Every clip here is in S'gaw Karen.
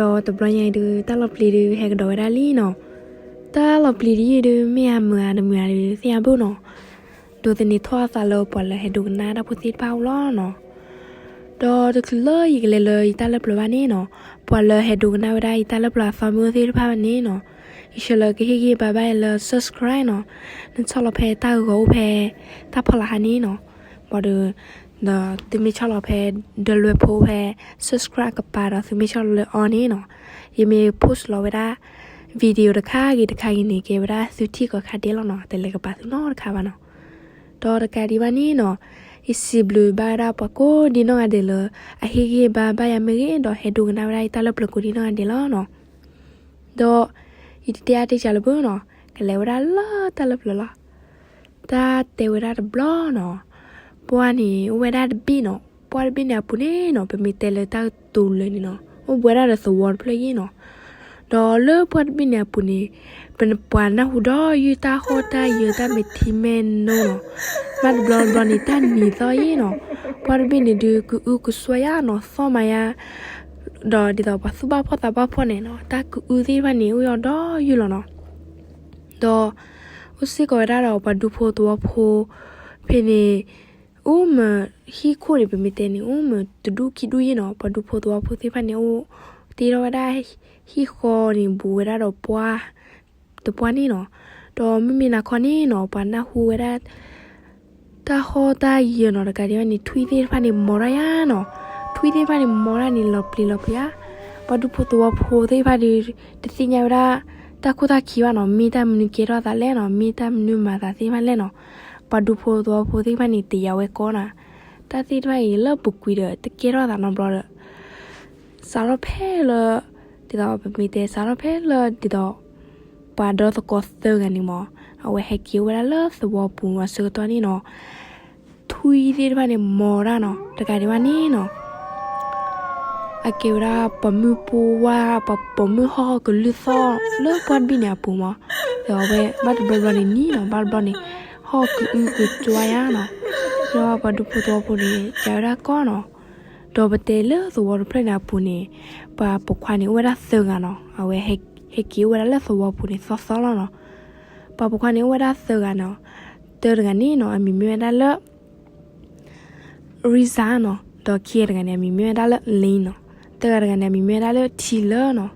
ဒီးတဘျီညါအံၤဒုး တၢ်လီၤပျံၤဒုး ဟဲကဒီးဝဲဒၣ်လံနီၤ. တၢ်လီၤပျံၤဒ်အံၤဒုး မ့ၢ်အမုာ်ဧါတမုာ်ဧါဒုး သ့ၣ်ညါဘၣ်နီၤ. ဒိးသန့ၤထီၣ်အသးလၢ ပှၤလၢဟဲဒိကနၣ်တၢ်ဖိသ့ၣ်တဖၣ်အအိၣ်လီၤနီၤ. ဒီးတချုးလၢယကလဲၤလၢယတၢ်လၢပျၢၤဘၣ်န့ၣ်နီၤ, ပှၤလၢဟဲဒိကနၣ်ဝဲဒၣ်ယတၢ်လၢပျၢၤအသီမ့ၢ်အိၣ်သ့ၣ်တဖၣ်န့ၣ်နီၤ, ယဆၢလၢကဟ့ၣ်ဂံၢ်ဘါဘၣ်ယၤလၢ subscribe နီၤ. နဆီၣ်လီၤဖဲတၢ်ဂီၤအိၣ်ဖဲ တၢ်ဖီလာ်ဟါန့ၣ်နီၤ. ဘၣ်ဒီး ဒီးသုမ့ၢ်ဆီၣ်လီၤဖဲ ဒီလွဲဖိဖဲ subscribe အကပၤဒီး သုမ့ၢ်ဆီၣ်လီၤလၢအီၤန့ၣ်နီၤ, ယမ့ၢ် post လီၤဝဲဒၣ် video တခါဂ့ၤတခါဂ့ၤန့ၣ် ကဲဝဲဒၣ်သုထံၣ်ကိးခါဒဲးလီၤနီၤ, တလဲၤကပၤသုနီတခါဘၣ်နီၤ. ဒီးတကးဒံးဘၣ်န့ၣ်နီၤ, ယစံးဘျုးဘၣ်ဝဲဒၣ်ပှၤကိးဒံနီၢ်ဂၤဒဲးလၢ အဟ့ၣ်ဂံၢ်ဘါဘၣ်ယၤမ့ၢ်ဂ့ၤ ဒီးဟဲဒိကနၣ်ဝဲဒၣ်ယတၢ်လၢပျၢၤကိးဒံနီၢ်ဂၤဒဲးလီၤနီၤ. ဒီးယတတဲအါတဲစှၤလၢၤဘၣ်နီၤ, ကလဲၤဝဲဒၣ်လၢတၢ်လၢပျၢၤလီၤ. တၢ်တဲဝဲဒၣ်တဘျီနီၤ, ပှၢ်န့ၣ် အိၣ်ဝဲဒၣ်တဘ့ၣ်နီၤ, ပှၢ်တဘ့ၣ်န့ၣ်အပူၤန့ၣ်နီၤ, ပမ့ၢ်တဲလၢတၢ်ကတိၤလၢာ်န့ၣ်နီၤ, အိၣ်ဘှံးဝဲဒၣ်ဒီးသဝီတဖျၢၣ်ယ့ၣ်နီၤ. ဒီးလၢပှၢ်တဘ့ၣ်န့ၣ်အပူၤန့ၣ်, ပှၤနၢ်ဟူဒီးယုၢ်တၢ်ဟီၣ်တၢ်ယၢၤတၢ်မဲာ်ထံမဲာ်နိနီၤ. ဘၣ်တဘျီတဘျီန့ၣ် တၢ်နံၤသီၣ်ယ့ၣ်နီၤ, ပှၢ်တဘ့ၣ်န့ၣ်ဒုး ကအုကစွါယါနီၤ, သီၣ်မၤယါ, ဒီးဒ်သိးပှၤသူၣ်ဘၣ်ဖှီၣ်သးဘၣ်ဖှီၣ်န့ၣ်နီၤ, တၢ်ကအုသ့ၣ်တဖၣ်န့ၣ် အိၣ်ယီၤဒီးယုၢ်လီၤနီၤ. ဒီး အိၣ်စ့ၢ်ကီးဝဲဒၣ်ဒီးပှၤဒူဖိသဝီဖိ, ဖဲန့ၣ် အိၣ်မ့ၢ်ဟံၣ်ခိၣ်န့ၣ် ပမ့ၢ်တဲန့ၣ် အိၣ်မ့ၢ်တဒူၣ်ခံဒူၣ်ယ့ၣ်နီၤ, ပှၤဒူဖိသဝီဖိသ့ၣ်တဖၣ်န့ၣ် အိၣ်တ့ထီၣ်ဝဲဒၣ်ဟံၣ်ဃီန့ၣ် ဘူးဝဲဒၣ်ဒီးပှၢ်တပှၢ်န့ၣ်နီၤ. ဒီးမ့မ့ၢ်နၤခီန့ၣ်နီၤ, ပှၤနၢ်ဟူဝဲဒၣ် တၢ်ဟီၣ်တၢ်ယၢၤနီၤ, တကးဒံးဘၣ်န့ၣ် ထွံၣ်သ့ၣ်တဖၣ်န့ၣ် မီၤတၢ်ယါနီၤ, ထွံၣ်သ့ၣ်တဖၣ်န့ၣ် မီၤတၢ်န့ၣ် လီၤပျံၤလီၤပျံၤဧါ. ပှၤဒူဖိသဝီဖိသ့ၣ်တဖၣ်ဒီး တသ့ၣ်ညါဝဲဒၣ် တၢ်ခိၣ်တၢ်ခံဘၣ်နီၤ, မ့ၢ်တၢ်မနုၤကဲထီၣ်သးလဲၣ်နီၤ, မ့ၢ်တၢ်မနုၤမၤသးသ့ၣ်တဖၣ်လဲၣ်နီၤ. ပှၤဒူဖိသဝီဖိသ့ၣ်တဖၣ်န့ၣ် တယာ်ဝဲကီးနီၤ, တၢ်သ့ၣ်တဖၣ်အံၤလၢပူၤကွံာ်ဒီး တကဲထီၣ်သးနီတဘျီဒီး စးထီၣ်ဖဲလၢ ဒ်သိးပမ့ၢ်တဲ စးထီၣ်ဖဲလၢဒ်သိး ပှၤဒီသကိးသၢဂၤန့ၣ်မး, အဝဲဟဲက့ၤအိၣ်ဝဲဒၣ်လၢသဝီပူၤအဆၢကတီၢ်န့ၣ်နီၤ, ထွံၣ်သ့ၣ်တဖၣ်န့ၣ် မီၤတၢ်နီၤ, တကးဒံးဘၣ်န့ၣ်နီၤ အကဲဝဲဒၣ်ပှၤမုၣ်ပိၢ်ဝါ, ပှၤပိာ်မုၣ်ဟီၣ်ဟီၣ်ကလုၢ်သီၣ်လၢပှၢ်တဘ့ၣ်န့ၣ်အပူၤမး. ဒီးအဝဲဘၣ်တဘျီဘျီန့ၣ်နံၤနီၤ, ဘၣ်တဘျီန့ၣ် ဟီၣ်ကအုကစွါယါနီၤ. ဒီးပှၤဒူဖိသဝီဖိန့ၣ် ယၤဝဲဒၣ်ကီးနီၤ. ဒီးပတဲလၢသဝီတဖျၢၣ်န့ၣ်အပူၤန့ၣ်, ပှၤပိာ်ခွါန့ၣ်အိၣ်ဝဲဒၣ်သၢဂၤနီၤ, အဝဲဟဲက့ၤအိၣ်ဝဲဒၣ်လၢသဝီပူၤန့ၣ်သီသီလီၤနီၤ. ပှၤပိာ်ခွါန့ၣ်အိၣ်ဝဲဒၣ်သၢဂၤနီၤ, တၢတဂၤန့ၣ်နီၤ အမံၤမ့ၢ်ဝဲဒၣ်လၢ Risa နီၤ, ဒီးခံဂၤတဂၤန့ၣ် အမံၤမ့ၢ်ဝဲဒၣ်လၢ Lin နီၤ, သၢဂၤတဂၤန့ၣ် အမံၤမ့ၢ်ဝဲဒၣ်လၢ Taylor နီၤ.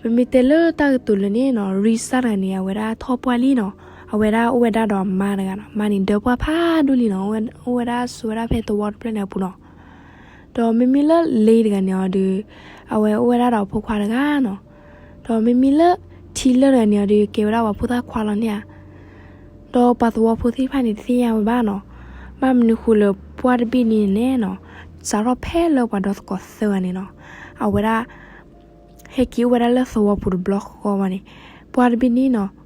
ပမ့ၢ်တဲလၢတၢ်ကတိၤလၢာ်န့ၣ်နီၤ, Risa တဂၤန့ၣ် အဝဲဒၣ်ထီၣ်ပှၢ်လံနီၤ, အဝဲဒၣ်အိၣ်ဝဲဒၣ်ဒီးအမါတဂၤနီၤ, မါန့ၣ်ဒၢပှၢ်ဖးဒိၣ်လံနီၤ, အိၣ်ဝဲဒၣ်ဆိးဝဲဒၣ်ဖဲသဝီတဖျၢၣ်န့ၣ်အပူၤနီၤ. ဒီးမ့မ့ၢ်လၢ Lin တဂၤန့ၣ်အီၤဒီး အဝဲအိၣ်ဝဲဒၣ်ဒီးအဖိခွါတဂၤနီၤ. ဒီးမ့မ့ၢ်လၢ Taylor တဂၤန့ၣ်အီၤဒီး ကဲဝဲဒၣ်ပှၤဖိသၣ်ခွါလီၤန့ၣ်ဧါ. ဒီးပှၤသဝီဖိသ့ၣ်တဖၣ်န့ၣ် တသ့ၣ်ညါဝဲဘၣ်နီၤ, ဘၣ်မနုၤဃိလၢပှၢ်တဘ့ၣ်န့ၣ်န့ၣ်နီၤ, စးထီၣ်ဖဲလၢပှၤဒီသကိးသၢဂၤန့ၣ်နီၤ, အဝဲဒၣ် ဟဲက့ၤအိၣ်ဝဲဒၣ်လၢသဝီပူၤတဘျီဃီဘၣ်န့ၣ်, ပှၢ်တဘ့ၣ်န့ၣ်နီၤ,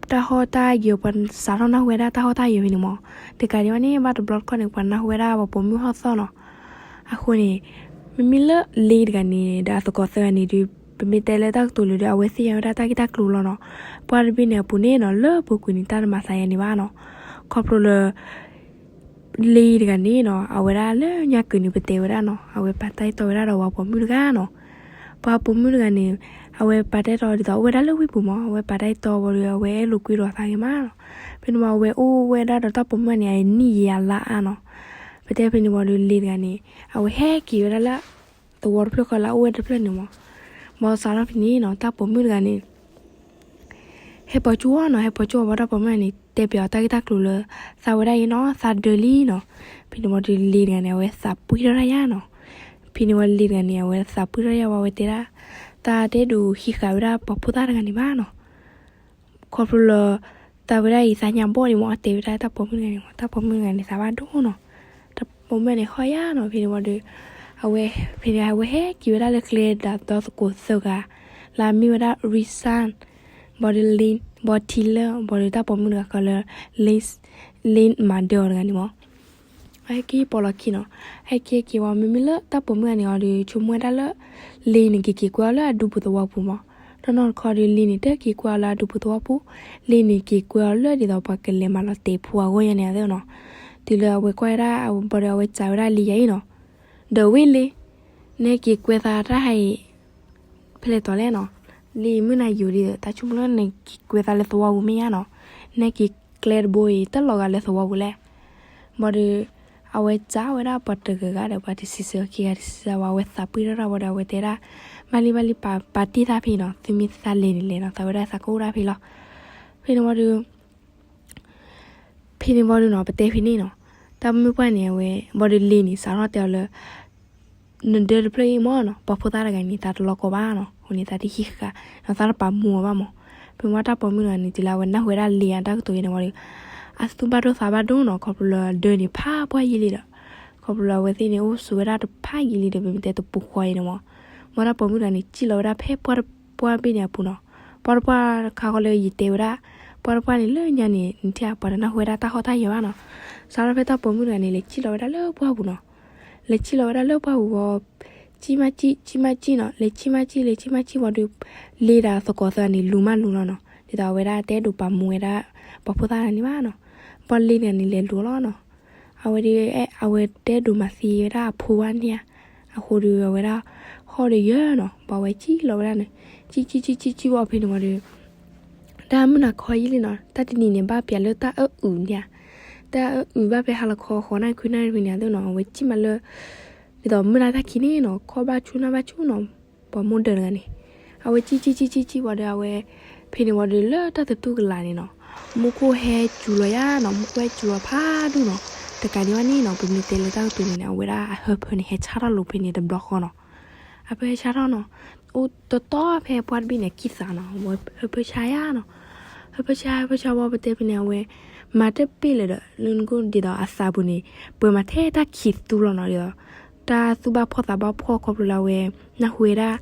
တၢ်ဟီၣ်တၢ်ယၢၤ ပှၤစးထီၣ်နၢ်ဟူဝဲဒၣ်တၢ်ဟီၣ်တၢ်ယၢၤဖဲန့ၣ်မး, တကးဒံးဘၣ်န့ၣ် ဘၣ်တဘျီတခီၣ်န့ၣ် ပှၤနၢ်ဟူဝဲဒၣ်ပှၤပိာ်မုၣ်ဟီၣ်သီၣ်နီၤ. အဃိန့ၣ် မ့မ့ၢ်လၢ Lin တဂၤန့ၣ် ဒီးအသကိးသၢဂၤန့ၣ်ဒီး ပမ့ၢ်တဲလၢတၢ်ကတိၤလၢာ်ဒီး အဝဲသ့ၣ်ညါဝဲဒၣ်တၢ်ဂ့ၢ်တၢ်ကျိၤလီၤနီၤ. ပှၢ်တဘ့ၣ်န့ၣ်အပူၤန့ၣ်နီၤ, လၢပူၤကွံာ်န့ၣ် တၢ်တမၤသးယဲန့ၣ်ဘၣ်နီၤ. ခီဖျိလၢ Lin တဂၤန့ၣ်နီၤ, အဝဲဒၣ်လၢညါကုာ်န့ၣ် ပတဲဝဲဒၣ်နီၤ, အဝဲပာ်တၢ်အဲၣ်တီဝဲဒၣ်ဒီးပှၤပိာ်မုၣ်တဂၤနီၤ. ပှၤပိာ်မုၣ်တဂၤန့ၣ် အဝဲပာ်တၢ်အဲၣ်တီဒ်သိး အိၣ်ဝဲဒၣ်လၢဝ့ၢ်ပူၤမး, အဝဲပာ်တၢ်အဲၣ်တီဝံၤဒီး အဝဲအဲၣ်လိာ်ကွံလိာ်အသးဂ့ၤမးနီၤ. ဖဲန့ၣ်မး အဝဲအိၣ်ဝဲဒၣ်ဒီးတၢ်ပိာ်မုၣ်န့ၣ် အနံၣ်ယံာ်အလါအါနီၤ. ပတဲဖဲန့ၣ်ဝံၤဒီး Lin တဂၤန့ၣ် အဝဲဟဲက့ၤဝဲဒၣ်လၢ သဝီတဖျၢၣ်ဃီလၢအအိၣ်ဝဲတဖျၢၣ်န့ၣ်မး. မ့ၢ်စးထီၣ်ဖဲန့ၣ်နီၤ, တၢ်ပိာ်မုၣ်တဂၤန့ၣ် ဟဲပိာ်ကၠိအီၤနီၤ, ဟဲပိာ်ကၠိအီၤဘၣ် တၢ်ပိာ်မုၣ်န့ၣ် တဲပၠးအီၤတၢ်ဂ့ၢ်တၢ်ကျိၤလၢ သးဝဲဒၣ်အံၤနီၤ, သးဒၢလံနီၤ. ဖဲန့ၣ်ဝံၤဒီး Lin တဂၤန့ၣ် အဝဲသးပှံၢ်ထီၣ်တၢ်ယါနီၤ. ဖဲန့ၣ်ဝံၤ Lin တဂၤန့ၣ် အဝဲသးပှံၢ်ထီၣ်တၢ်ယါဝံၤ အဝဲတဲဒၣ် သးတအဲၣ်ဒိးဟံးဃာ်ဝဲဒၣ်ပှၤဖိသၣ်တဂၤန့ၣ်ဘၣ်နီၤ. ခီဖျိလၢ သးဝဲဒၣ်အံၤ သးညါဘီၣ်န့ၣ်မး, တဲဝဲဒၣ်တၢ်ပိာ်မုၣ်တဂၤန့ၣ်မး, တၢ်ပိာ်မုၣ်တဂၤန့ၣ် သးဘၣ်ဒိနီၤ. တၢ်ပိာ်မုၣ်န့ၣ် ဟီၣ်ယါနီၤ. ဖဲန့ၣ်ဝံၤဒီး အဝဲ ဖဲန့ၣ် အဝဲဟဲက့ၤဝဲဒၣ်လၢကျဲဒီးသကိးသၢဂၤ လၢအမ့ၢ်ဝဲဒၣ် Risa ဘၣ်ဒီး Lin ဘၣ်ဒီး Taylor ဘၣ်ဒီးတၢ်ပိာ်မုၣ်တဂၤဃီလၢ Lin မၤဒၢအီၤတဂၤန့ၣ်မး. အဟဲက့ၤပိာ်လီၤခံနီၤ. ဟဲက့ၤက့ၤဝံၤ မ့မ့ၢ်လၢတၢ်ပိာ်မုၣ်တဂၤန့ၣ်အီၤဒီး ဆိကမိၣ်ဝဲဒၣ်လၢ Lin န့ၣ် က့ၤက့ၤကွဲအီၤလၢအဒူပူၤသဝီပူၤမး. တနီၤတခီဒီး Lin န့ၣ် တက့ၤကွဲအီၤလၢအဒူပူၤသဝီပူၤ, Lin န့ၣ်က့ၤကွဲအီၤလၢဒ်သိးပှၤကလဲၤမၤလီၤတဲာ်ဖိအဂီၢ်ညါန့ၣ်အသိးနီၤ. တုၤလၢအဝဲကွၢ်ဝဲဒၣ် ဘၣ်ဒီးအဝဲစံးဝဲဒၣ် Lin ယၤအံၤနီၤ, ဒီးဝ့ၢ် Lin နဟဲက့ၤကွဲသးတၢ်ဟါအံၤ ဖဲလဲၣ်တီၤလဲၣ်နီၤ, လံာ်မုၢ်နၤယိာ်ဒီး တၢ်ဆိကမိၣ်လၢနက့ၤကွဲးသးလၢသဝီပူၤမ့ၢ်ဧါနီၤ, နက့ၤကျဲတဘိအံၤ တၢ်လီၤဂာ်လၢသဝီပူၤလဲၣ်. ဘၣ်ဒီး အဝဲစံးဝဲဒၣ်ပှၤတဂၤဂၤဒီး ပှၤတဆံးဆံး ခံဂၤတဆံးဆံး အဝဲသးပှံၢ်ထီၣ်တၢ်ဘၣ်ဒီး အဝဲတဲဒၣ်, ဘၣ်လံဘၣ်လံ ပာ်တ့ၢ်သးဖဲနီၤ, သုမ့ၢ်သးလဲၤန့ၣ်လဲၤနီၤ, သးဝဲဒၣ်သးကအိၣ်ဒၣ်ဖဲလီၤ. ဖဲန့ၣ်ဝံၤဒီး ဖဲန့ၣ်ဘၣ်ဒီးနီၤ ပတဲဖဲန့ၣ်နီၤ, တၢ်မုၢ်ပှၢ်န့ၣ် အဝဲ ဘၣ်ဒီးလံာ်န့ၣ် စးထီၣ်တဲအီၤလၢ နဒၢတဖျၢၣ်အံၤမ့ၢ်နီၤ, ပှၤဖိသၣ်တဂၤန့ၣ် သးတလီၤကီဘၣ်နီၤ, အဃိန့ၣ် သးတဟံးဃာ်, ဒီးသးတပာ်မူအီၤဘၣ်မး. ဖဲန့ၣ်ဝံၤတၢ်ပိာ်မုၣ်တဂၤန့ၣ် တုၤလၢအဝဲနၢ်ဟူဝဲဒၣ်လံာ်အတၢ်ကတိၤအံၤန့ၣ်ဝံၤဒီး အသူၣ်ဘၣ်ဒိသးဘၣ်ဒိနီၤ, ခီဖျိလၢဒၢန့ၣ်ဖးပှၢ်ယံာ်လံဒီး ခီဖျိလၢအဝဲသ့ၣ်န့ၣ် အိၣ်ဆိးဝဲဒၣ်တဖးယံာ်လံဒီး ပမ့ၢ်တဲတပူၤဃီအံၤန့ၣ်မး, ဘၣ်ဒီးတၢ်ပိာ်မုၣ်တဂၤန့ၣ် စံၣ်လီၤဝဲဒၣ်ဖဲပှၢ်တပှၢ်ဘ့ၣ်န့ၣ်အပူၤနီၤ. ပှၢ်တပှၢ်တခါဃီလၢယတဲဝဲဒၣ်, ပှၢ်တပှၢ်န့ၣ်လၢညါန့ၣ် နထံၣ်ဧါ ပှၤတနၢ်ဟူဝဲဒၣ်တၢ်ဟီၣ်တၢ်ယၢၤဘၣ်နီၤ. စးထီၣ်ဖဲတၢ်ပိာ်မုၣ်တဂၤန့ၣ် လဲၤစံၣ်လီၤဝဲဒၣ်လၢပှၢ်ပူၤနီၤ. လဲၤစံၣ်လီၤဝဲဒၣ်လၢပှၢ်ပူၤဝံၤ စံၣ်မးစံၣ် စံၣ်မးစံၣ်နီၤ, လဲၤစံၣ်မးစံၣ် လဲၤစံၣ်မးစံၣ်ဝံၤဒီး လံာ်ဒီးသကိးသၢဂၤန့ၣ် လူၤမးလူၤလီၤနီၤ, ဒ်သိးအဝဲဒၣ်တအဲၣ်ဒိးပာ်မူဝဲဒၣ် ပှၤဖိသၣ်တဂၤန့ၣ်ဘၣ်နီၤ. ဘၣ်ဒီးလံာ်တဂၤန့ၣ် လဲၤလူၤလီၤနီၤ. အဝဲဒီး အဝဲတအဲၣ်ဒိးမၤသံဝဲဒၣ်အဖိဘၣ်န့ၣ်ဧါ, အဃိဒီးအဝဲဒၣ် ဟီၣ်ဒီးယၢၤနီၤ, ဘၣ်ဝဲစံၣ်လီၤဝဲဒၣ်န့ၣ်, စံၣ်စံၣ်စံၣ်စံၣ်စံၣ်ဝံၤဖဲန့ၣ်ဝံၤဒီး တၢ်မုၢ်နၤခီယံာ်လံနီၤ, တၢ်တနံၤန့ၣ် ဘၣ်ပျးလၢတၢ်အၢအုးန့ၣ်ဧါ, တၢ်အၢအုးဘၣ်ဖဲဟါလီၤခီ ဃိးနၣ်ရံၣ်ခွံနၣ်ရံၣ်ဖဲန့ၣ်အသိးနီၤ, အဝဲစံၣ်မးလၢ ဒ်သိးမုၢ်နၤတၢ်ခံးန့ၣ်နီၤ, ခီၣ်ဘၣ်ဆူၣ်နၢ်ဘၣ်ဆူၣ်နီၤ, ပှၤမိၢ်ဒၢးတဂၤန့ၣ်, အဝဲစံၣ်စံၣ်စံၣ်စံၣ်စံၣ်ဝံၤဒီး အဝဲ ဖဲန့ၣ်ဝံၤဒီးလၢတၢ်သတူၢ်ကလာ်န့ၣ်နီၤ, မူခိၣ်ဟဲစူၤလီၤယါနီၤ, မူခိၣ်ဟဲစူၤလီၤဖးဒိၣ်နီၤ. တကးဒံးဘၣ်န့ၣ်နီၤ, ပမ့ၢ်တဲလၢတၢ်ကတိၤန့ၣ်န့ၣ် အဝဲဒၣ်အဟၢဖၢန့ၣ် ဟဲဆါထီၣ်လိၤဖဲန့ၣ်တဘျီဃီနီၤ. အဖၢဟဲဆါထီၣ်နီၤ, အိၣ်တတီၤဖဲပှၢ်တဘ့ၣ်န့ၣ် ကံၢ်သးနီၤ, ဝဲဟၢဖၢဆါယါနီၤ. ဟၢဖၢဆါ ဟၢဖၢဆါဝံၤ ပတဲဖဲန့ၣ် အဝဲ မၤတပ့ၢ်လၢၤဒီး လၢနကိၣ်ဒ်သိးအသးပူၤန့ၣ် ပှဲၤမၤထဲတၢ်ခံးသူလီၤနီၤ, ဒ်သိး တၢ်သူၣ်ဘၣ်ဖှီၣ်သးဘၣ်ဖှီၣ်ခီဖျိလၢအဝဲ နၢ်ဟူဝဲဒၣ်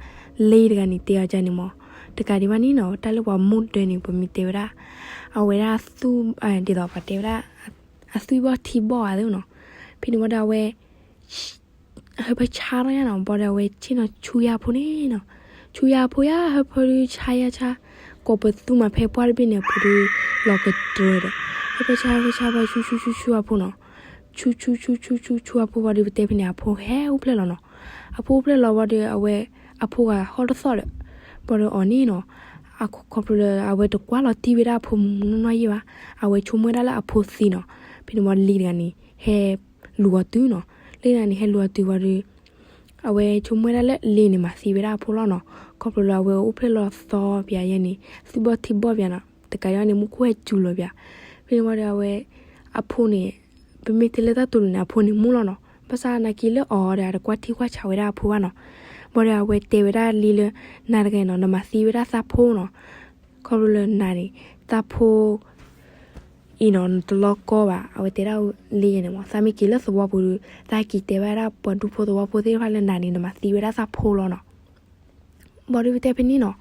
လံာ်တဂၤန့ၣ် တဲအီၤဒ်န့ၣ်မး. တကးဒံးဘၣ်န့ၣ်နီၤ, တၢ်လၢပှၤမိၢ်ဒၢးန့ၣ် ပမ့ၢ်တဲဝဲဒၣ် အဝဲဒၣ်သူၣ် ဒ်သိးပှၤတဲဝဲဒၣ် အသွံၣ်ဘီၣ်ထံဘီၣ်အသိးနီၤ. ဖဲန့ၣ်ဝံၤဒီးအဝဲ ဟၢဖၢဆါထီၣ်ယါနီၤ, ဘၣ်ဒီးအဝဲဆ့ၣ်နီၤဆူယါဖိန့ၣ်နီၤ, ဆူယါဖိယါ ဟၢဖၢဒုးဆါယါဆါ, ကိးပသူမးဖဲပှၢ်တဘ့ၣ်န့ၣ် အဖိဒုး လီၤကတြၢၤဒီး ဟၢဖၢဆါ ဟၢဖၢဆါဘၣ် ဆူဆူဆူဆူအဖိနီၤ, ဆူဆူဆူဆူဆူဆူအဖိဝံၤဒီး ပတဲဖဲန့ၣ် အဖိဟဲအိၣ်ဖျဲၣ်လီၤနီၤ. အဖိအိၣ်ဖျဲၣ်လီၤဝံၤဒီး အဝဲ အဖိဂၤဟီၣ်တသီၣ်ဒီး ဘၣ်ဒီးအီၤန့ၣ်နီၤ, ခီဖျိလၢအဝဲတကွၢ်လီၤတံၢ်ဝဲဒၣ်အဖိမုၣ်နီၢ်နီၢ်ယဲၢ်ဘၣ်, အဝဲဆိကမိၣ်ဝဲဒၣ်လၢအဖိသံနီၤ. ဖဲန့ၣ်ဝံၤလံာ်တဂၤန့ၣ် ဟဲလူၤအီၤတုၤနီၤ, လံာ်တဂၤန့ၣ် ဟဲလူၤအီၤတုၤဝံၤဒီး အဝဲဆိကမိၣ်ဝဲဒၣ်လၢလံာ်န့ၣ်မၤသံဝဲဒၣ်အဖိလီၤနီၤ, ခီဖျိလၢအဝဲအိၣ်ဖျဲၣ်လီၤသီပၠးယဲၢ်န့ၣ် သွံၣ်ဘီၣ်ထံဘီၣ်ပၠးနီၤ, တကးဒံးန့ၣ် မူခိၣ်ဟဲစူၤလီၤပၠး. ဖဲန့ၣ်ဝံၤဒီးအဝဲ အဖိန့ၣ် ပမ့ၢ်တဲလၢတၢ်တိၤလိၤန့ၣ် အဖိန့ၣ်မူလီၤနီၤ, ဘၣ်ဆၣ်နာ်က့လၢအီၤဒီး အတကွၢ်ထံကွၢ်ဆးဝဲဒၣ်အဖိဘၣ်နီၤ. ဘၣ်ဒီးအဝဲတဲဝဲဒၣ်လံာ်လၢ နၤတဂၤနီၤ နမၤသံဝဲဒၣ်သးဖိနီၤ, ခီဖျိလၢနၤန့ၣ် သးဖိ အံၤနီၤ နတလီၤကီဘၣ်, အဝဲတဲဒၣ်လံာ်ယဲၢ်န့ၣ်မး, သးမ့ၢ်က့ၤလၢသဝီပူၤဒီး သးက့ၤတဲဘၣ်ဝဲဒၣ်ပှၤဒူဖိသဝီဖိသ့ၣ်တဖၣ်လၢနၤန့ၣ် နမၤသံဝဲဒၣ်သးဖိလီၤနီၤ. ဘၣ်ဒီးပတဲဖဲန့ၣ်နီၤ, လံာ်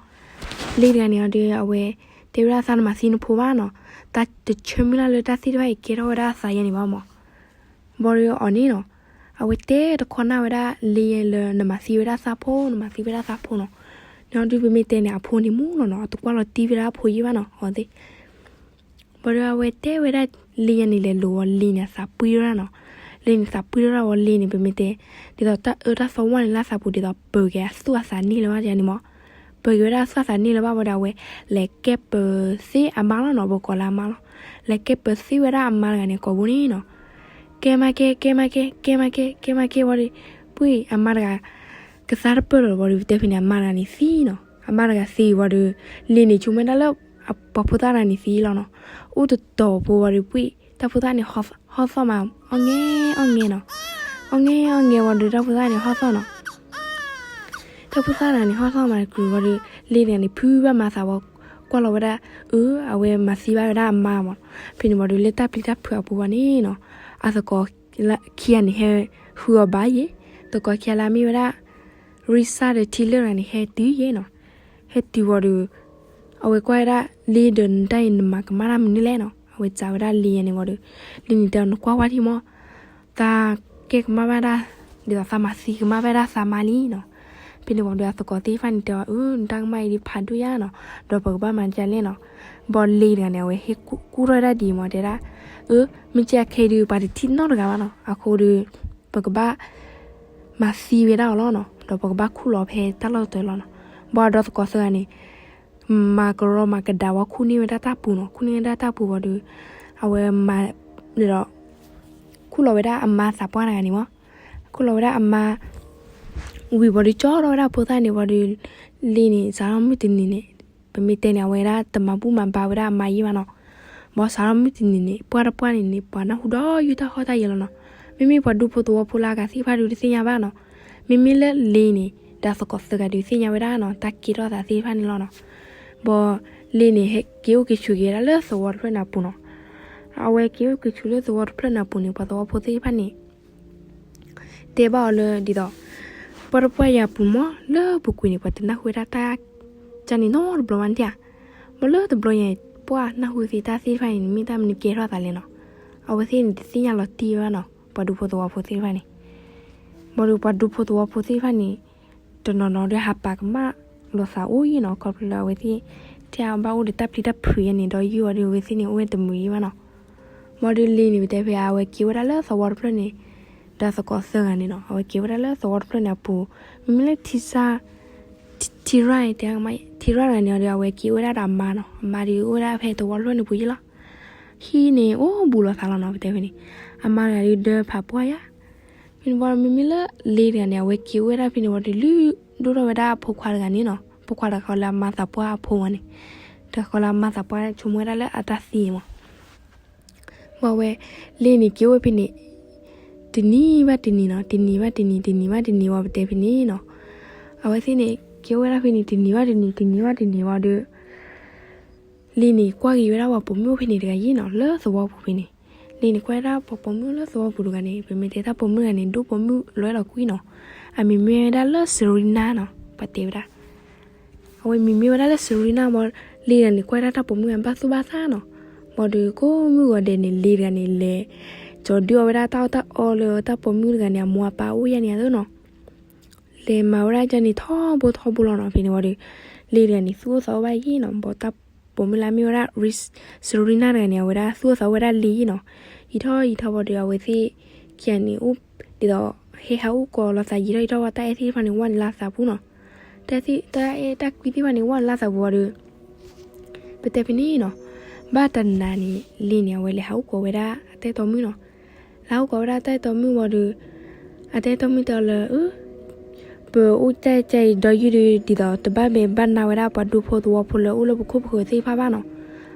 တဂၤန့ၣ်ဒီး အဝဲတဲဝဲဒၣ်သးနမၤသံနဖိဘၣ်နီၤ, သးတဆၢမုၢ်လၢ်လၢတၢ်သ့ၣ်တဖၣ်အံၤကဲထီၣ်ဝဲဒၣ်သးယဲၢ်န့ၣ်ဘၣ်မး. ဘၣ်ဒီးအီၤန့ၣ်နီၤ, အဝဲတဲတခီနၢ်ဝဲဒၣ်လံာ်ယဲၢ်လၢနမၤသံဝဲဒၣ်သးဖိ နမၤသံဝဲဒၣ်သးဖိနီၤ. န့ၣ်ဒီးပမ့ၢ်တဲန့ၣ် အဖိန့ၣ်မူလီၤနီၤ, အတကွၢ်လီၤတံၢ်ဝဲဒၣ်အဖိယဲၢ်ဘၣ်နီၤ, အီၤသ့ၣ် ဘၣ်ဒီးအဝဲတဲဝဲဒၣ်လံာ်ယဲၢ်န့ၣ်လဲၤလိၤဝံၤ လံာ်န့ၣ်သးပှံၢ်ထီၣ်ဒၣ်နီၤ, လံာ်န့ၣ်သးပှံၢ်ထီၣ်ဒၣ်ဝံၤ လံာ်န့ၣ် ပမ့ၢ်တဲ ဒ်သိးတၢ်အၢတၢ်သီဝဲန့ၣ်လၢအသးပူၤ ဒ်သိးပၢၤက့ၤအသူၣ်အသးန့ၢ်လၢၤဘၣ်န့ၣ်မး, ပၢၤက့ၤဝဲဒၣ်အသူၣ်အသးန့ၢ်လၢၤဘၣ်ဝံၤဒီး အဝဲလဲၤကဲပၢၤသ့အမါလီၤနီၤ, ပကိးလၢအမါလီၤ, လဲၤကဲပၢၤသ့ဝဲဒၣ်အမါတဂၤန့ၣ် ကိာ်ဘိန့ၣ်နီၤ. ကဲမးကဲ ကဲမးကဲ ကဲမးကဲ ကဲမးကဲဝံၤဒီး ပှံၢ်အမါတဂၤ ကသါတပၢၢ်လီၤဘၣ်ဒီး ပတဲဖဲန့ၣ် အမါတဂၤန့ၣ်သံနီၤ, အမါတဂၤသံဝံၤဒီး လံာ်န့ၣ်ဆိကမိၣ်ဝဲဒၣ်လၢ ပှၤဖိသၣ်တဂၤန့ၣ်သံလီၤနီၤ. အိၣ်တတီၤဖိဝံၤဒီး ပှံၢ်တၢ်ဖိသၣ်န့ၣ် ဟီၣ်သီၣ်မး အီၣ်ငဲအီၣ်ငဲနီၤ, အီၣ်ငဲအီၣ်ငဲဝံၤဒီး တၢ်ဖိသၣ်န့ၣ်ဟီၣ်သီၣ်နီၤ. တၢ်ဖိသၣ်တဂၤန့ၣ် ဟီၣ်သီၣ်မးတကုာ်ဝံၤဒီး လံာ်တဂၤန့ၣ် ဖုဘၣ်မၤသးဝံၤ ကွၢ်လီၤဝဲဒၣ် အၢ အဝဲမၤသံဘၣ်ဝဲဒၣ်အမါမး. ဖဲန့ၣ်ဝံၤဒီး လၢတၢ်ပျံၤတၢ်ဖုးအပူၤဝံၤန့ၣ်နီၤ, အသကိးခံဂၤန့ၣ် ဟဲဃုအီၤဘၣ်ယဲၢ်, သကိးခံဂၤလၢအမ့ၢ်ဝဲဒၣ် ရံစၢ်ဒီးထံလၢၢ်တဂၤန့ၣ် ဟဲတုၤယဲၢ်နီၤ. ဟဲတုၤဝံၤဒီး အဝဲကွၢ်ဝဲဒၣ်လံာ်ဒီး နတၢ်အံၤနမၤကမၣ်တၢ်မနုၤလဲၣ်နီၤ. အဝဲစံးဝဲဒၣ်လံာ်ယဲၢ်န့ၣ်ဝံၤဒီး လံာ်န့ၣ်တဲအီၤ နကွၢ်ဝဲထံမး, သးကဲကမၣ်ဘၣ်ဒၣ် ဒ်သိးသးမၤသံကမၣ်ဘၣ်ဒၣ်သးမါလံနီၤ. ဖဲန့ၣ်ဝံၤဒီး အသကိးသ့ၣ်တဖၣ်န့ၣ်တဲအီၤ အၢ နတၢ်ကမၣ်အံၤဒ်ဖးဒိၣ်ယါနီၤ, ဒီးပကဘၣ်မၤဒ်လဲၣ်နီၤ. ဘၣ်လံာ်တဂၤန့ၣ် အဝဲဟ့ၣ်ကူၣ်ထီၣ်ဝဲဒၣ်ဒ်အံၤမး တဲဒၣ်, အၢ မ့ၢ်ကဲအခဲအံၤဒီး ပှၤတထံၣ်နီတဂၤဘၣ်နီၤ, အဃိဒီး ပကဘၣ် မၤသံဝဲဒၣ်အီၤလီၤနီၤ, ဒီးပကဘၣ်ခူၣ်လီၤဖဲတၢ်လီၢ်တတီၤလီၤနီၤ. ဘၣ်ဒီးသကိးသၢဂၤန့ၣ် မၤကရီမၤကဒါဝဲ ခူၣ်န့ၢ်ဝဲဒၣ်တၢ်ပူၤနီၤ. ခူၣ်န့ၢ်ဝဲဒၣ်တၢ်ပူၤဝံၤဒီး အဝဲမၤဒီး ခူၣ်လီၤဝဲဒၣ်အမါသးပှၢ်တဂၤန့ၣ်မး. ခူၣ်လီၤဝဲဒၣ်အမါ ဝံၤဝံၤဒီး ကၠီထီၣ်ဝဲဒၣ်ဖိသၣ်န့ၣ်ဝံၤဒီး လ့န့ၣ် စးထီၣ်မုၢ်တနံၤန့ၣ် ပမ့ၢ်တဲန့ၣ် အဝဲဒၣ်တမၤဘူၣ်မၤဘါဝဲဒၣ်အမါယံာ်ဘၣ်နီၤ. ဘၣ်စးထီၣ်မုၢ်တနံၤန့ၣ် ပှၢ်တပှၢ်န့ၣ်န့ၣ် ပှၤနၢ်ဟူဒီးယုၢ်တၢ်ဟီၣ်တၢ်ယၢၤလီၤနီၤ. မ့မ့ၢ်ပှၤဒူဖိသဝီဖိလၢအဂၤသ့ၣ်တဖၣ်ဒီးတသ့ၣ်ညါဘၣ်နီၤ. မ့မ့ၢ်လၢလ့န့ၣ် ဒီးသကိးသၢဂၤဒီးသ့ၣ်ညါဝဲဒၣ်နီၤ တၢ်ကဲထီၣ်သးသ့ၣ်တဖၣ်န့ၣ်လီၤနီၤ. ဘၣ်လ့န့ၣ် ဟဲက့ၤအိၣ်က့ၤဆူးက့ၤဝဲဒၣ်လၢသဝီတဖျၢၣ်န့ၣ်အပူၤနီၤ. အဝဲက့ၤအိၣ်က့ၤဆူးလၢသဝီတဖျၢၣ်န့ၣ်အပူၤန့ၣ် ပှၤသဝီဖိသ့ၣ်တဖၣ်န့ၣ် တဲဘၣ်အီၤလၢဒ်သိး ပှၢ်တပှၢ်ယၤပူၤမး လၢပူၤကွံာ်န့ၣ် ပှၤတနၢ်ဟူဝဲဒၣ်တၢ်ကန့ၣ်နီတဘျီဘၣ်န့ၣ်ဧါ. မ့ၢ်လၢတဘျီညါ ပှၢ်နၢ်ဟူသ့တၢ်သ့ၣ်တဖၣ်အံၤန့ၣ် မ့ၢ်တၢ်မနုၤကဲထီၣ်သးလဲၣ်နီၤ. အဝဲသ့ၣ်န့ၣ် တသ့ၣ်ညါလီၤတံၢ်ဘၣ်နီၤ ပှၤဒူဖိသဝီဖိသ့ၣ်တဖၣ်န့ၣ်. ဘၣ်ဒီးပှၤဒူဖိသဝီဖိသ့ၣ်တဖၣ်န့ၣ် တနီၤနီၤဒီးဟးပာ်ကမၣ်လိာ်သးအိၣ်ယံာ်နီၤ ခီဖျိလၢအဝဲသ့ၣ် ထဲအဘၣ်အိၣ်ဒီးတၢ်ပျံၤတၢ်ဖုးယဲန့ၣ် ဒီးယုၢ်အီၤဒီးအဝဲသ့ၣ်န့ၣ် အိၣ်ဝဲတမုာ်ယံာ်ဘၣ်နီၤ. ဘၣ်ဒီးလ့န့ၣ် ပတဲဖဲအဝဲက့ၤဝဲဒၣ်လၢသဝီတဖျၢၣ်န့ၣ် ဒီးသကိးသၢဂၤန့ၣ်နီၤ အဝဲက့ၤဝဲဒၣ်လၢသဝီတဖျၢၣ်န့ၣ်အပူၤ မ့မ့ၢ်လၢ ထံရၣ်န့ၣ်တဲ ထံရၣ်တဂၤန့ၣ်ဒီး အဝဲက့ၤအိၣ်ဝဲဒၣ်ဒီးအမါနီၤ အမါဒီးအိၣ်ဝဲဒၣ်ဖဲသဝီတဖျၢၣ်န့ၣ်ပူၤယံာ်လီၤ. ဟံၣ်န့ၣ်အိၣ်ဘူးလိာ်သးလီၤနီၤ ပတဲဖဲန့ၣ် အမါတဂၤဒီးဒၢဖးပှၢ်ယါ ဖဲန့ၣ်ဘၣ်ဒီး မ့မ့ၢ်လၢလ့တဂၤန့ၣ် အဝဲက့ၤအိၣ်ဝဲဒၣ်ဖဲန့ၣ်ဝံၤဒီး လုၢ်ဒိၣ်ထီၣ်ဝဲဒၣ်အဖိခွါတဂၤန့ၣ်နီၤ ဖိခွါတဂၤဃီလၢအမါသးပှၢ်အဖိဝဲန့ၣ် တဂၤဃီလၢအမါသးပှၢ်ဆိကမိၣ်ဝဲဒၣ်လၢအတၢ်သံမး ဘၣ်ဝဲ လ့န့ၣ်က့ၤအိၣ်ဖဲန့ၣ် တနံၤဘၣ်တနံၤနီၤ တနံၤဘၣ်တနံၤ တနံၤဘၣ်တနံၤဝံၤ ပတဲဖဲန့ၣ်နီၤ အဝဲသ့ၣ်န့ၣ် က့ၤအိၣ်ဝဲဒၣ်ဖဲန့ၣ် တနံၤဘၣ်တနံၤ တနံၤဘၣ်တနံၤဝံၤဒီး လ့န့ၣ် ကွၢ်က့ၤဝဲဒၣ်ပှၤပိာ်မုၣ်အိၣ်ဖဲန့ၣ်တဂၤယံာ်နီၤ လၢသဝီပူၤဖဲန့ၣ် လ့န့ၣ် ကွၢ်ဝဲဒၣ်ပှၤပိာ်မုၣ်လၢသဝီပူၤတဂၤန့ၣ် ပမ့ၢ်တဲတၢ်ပိာ်မုၣ်တဂၤန့ၣ် ဒိၣ်ပိာ်မုၣ်လီၤအဲၣ်လီၤကွံနီၤ အမံၤမ့ၢ်ဝဲဒၣ်လၢ Serena နီၤ ပှၤတဲဝဲဒၣ် အဝဲမံၤမ့ၢ်ဝဲဒၣ်လၢ Serena ဘၣ် လ့တဂၤန့ၣ် ကွၢ်ဝဲဒၣ်တၢ်ပိာ်မုၣ်တဂၤန့ၣ် ဘၣ်သူၣ်ဘၣ်သးနီၤ ဘၣ်ဒီးကိးမုၢ်ဂီၤဒဲးန့ၣ် လ့တဂၤန့ၣ် လဲၤ ကၠီၤဒုးအီၣ်ဝဲဒၣ်တၢ်အီၣ်တၢ်အီလၢ တၢ်ပိာ်မုၣ်တဂၤန့ၣ် အမိၢ်အပၢ်အိၣ်ယါန့ၣ်အသိးနီၤ လဲၤမၤဝဲဒၣ်ကၠီန့ၣ်ထီဘိထီဘိလီၤနီၤ ဖဲန့ၣ်ဝံၤဒီး လ့တဂၤန့ၣ် သူၣ်အိၣ်သးအိၣ်ဘၣ်ယံာ်နီၤ ဘၣ်တၢ်ပိာ်မုၣ်လၢအမ့ၢ်ဝဲဒၣ် Serena တဂၤန့ၣ် အဝဲဒၣ်သူၣ်အိၣ်သးအိၣ်ဝဲဒၣ်လ့ယံာ်နီၤ ယံာ်ထီၣ်ယံာ်ထီၣ်ဘၣ်ဒီး အဝဲသ့ၣ်ခံဂၤန့ၣ် အိၣ်ဒ်သိး ဟဲဟးအိၣ်ကိးလိာ်သးယံာ်ထီၣ်ယံာ်ထီၣ်ဘၣ် တၢ်အဲၣ်သ့ၣ်တဖၣ်န့ၣ် ဝဲနုာ်လၢအသးပူၤနီၤ တၢ်အဲၣ်တၢ်ကွံသ့ၣ်တဖၣ်န့ၣ် ဝဲနုာ်လၢအသးပူၤဝံၤဒီး ပတဲဖဲန့ၣ်နီၤ ဘၣ်တနၤန့ၣ် လ့န့ၣ် အဝဲလဲၤဟးအိၣ်ကိးဝဲဒၣ်အတၢ်အဲၣ်တီမုၣ်နီၤ လဲၤဟးအိၣ်ကိးဝဲဒၣ်တၢ်အဲၣ်တီမုၣ်ဝံၤဒီး အတၢ်အဲၣ်တီမုၣ်တဲအီၤလၢ ပအိၣ်တၢ်ကဲအံၤဒီးယုၢ်ဒီး ဒ်သိးတဘၣ်မ့ၢ်ဘၣ်နးဝဲဒၣ်ပှၤဒူဖိသဝီဖိလၢအိၣ်လၢပခိၣ်ပဃၢၤသ့ၣ်တဖၣ်ဘၣ်နီၤ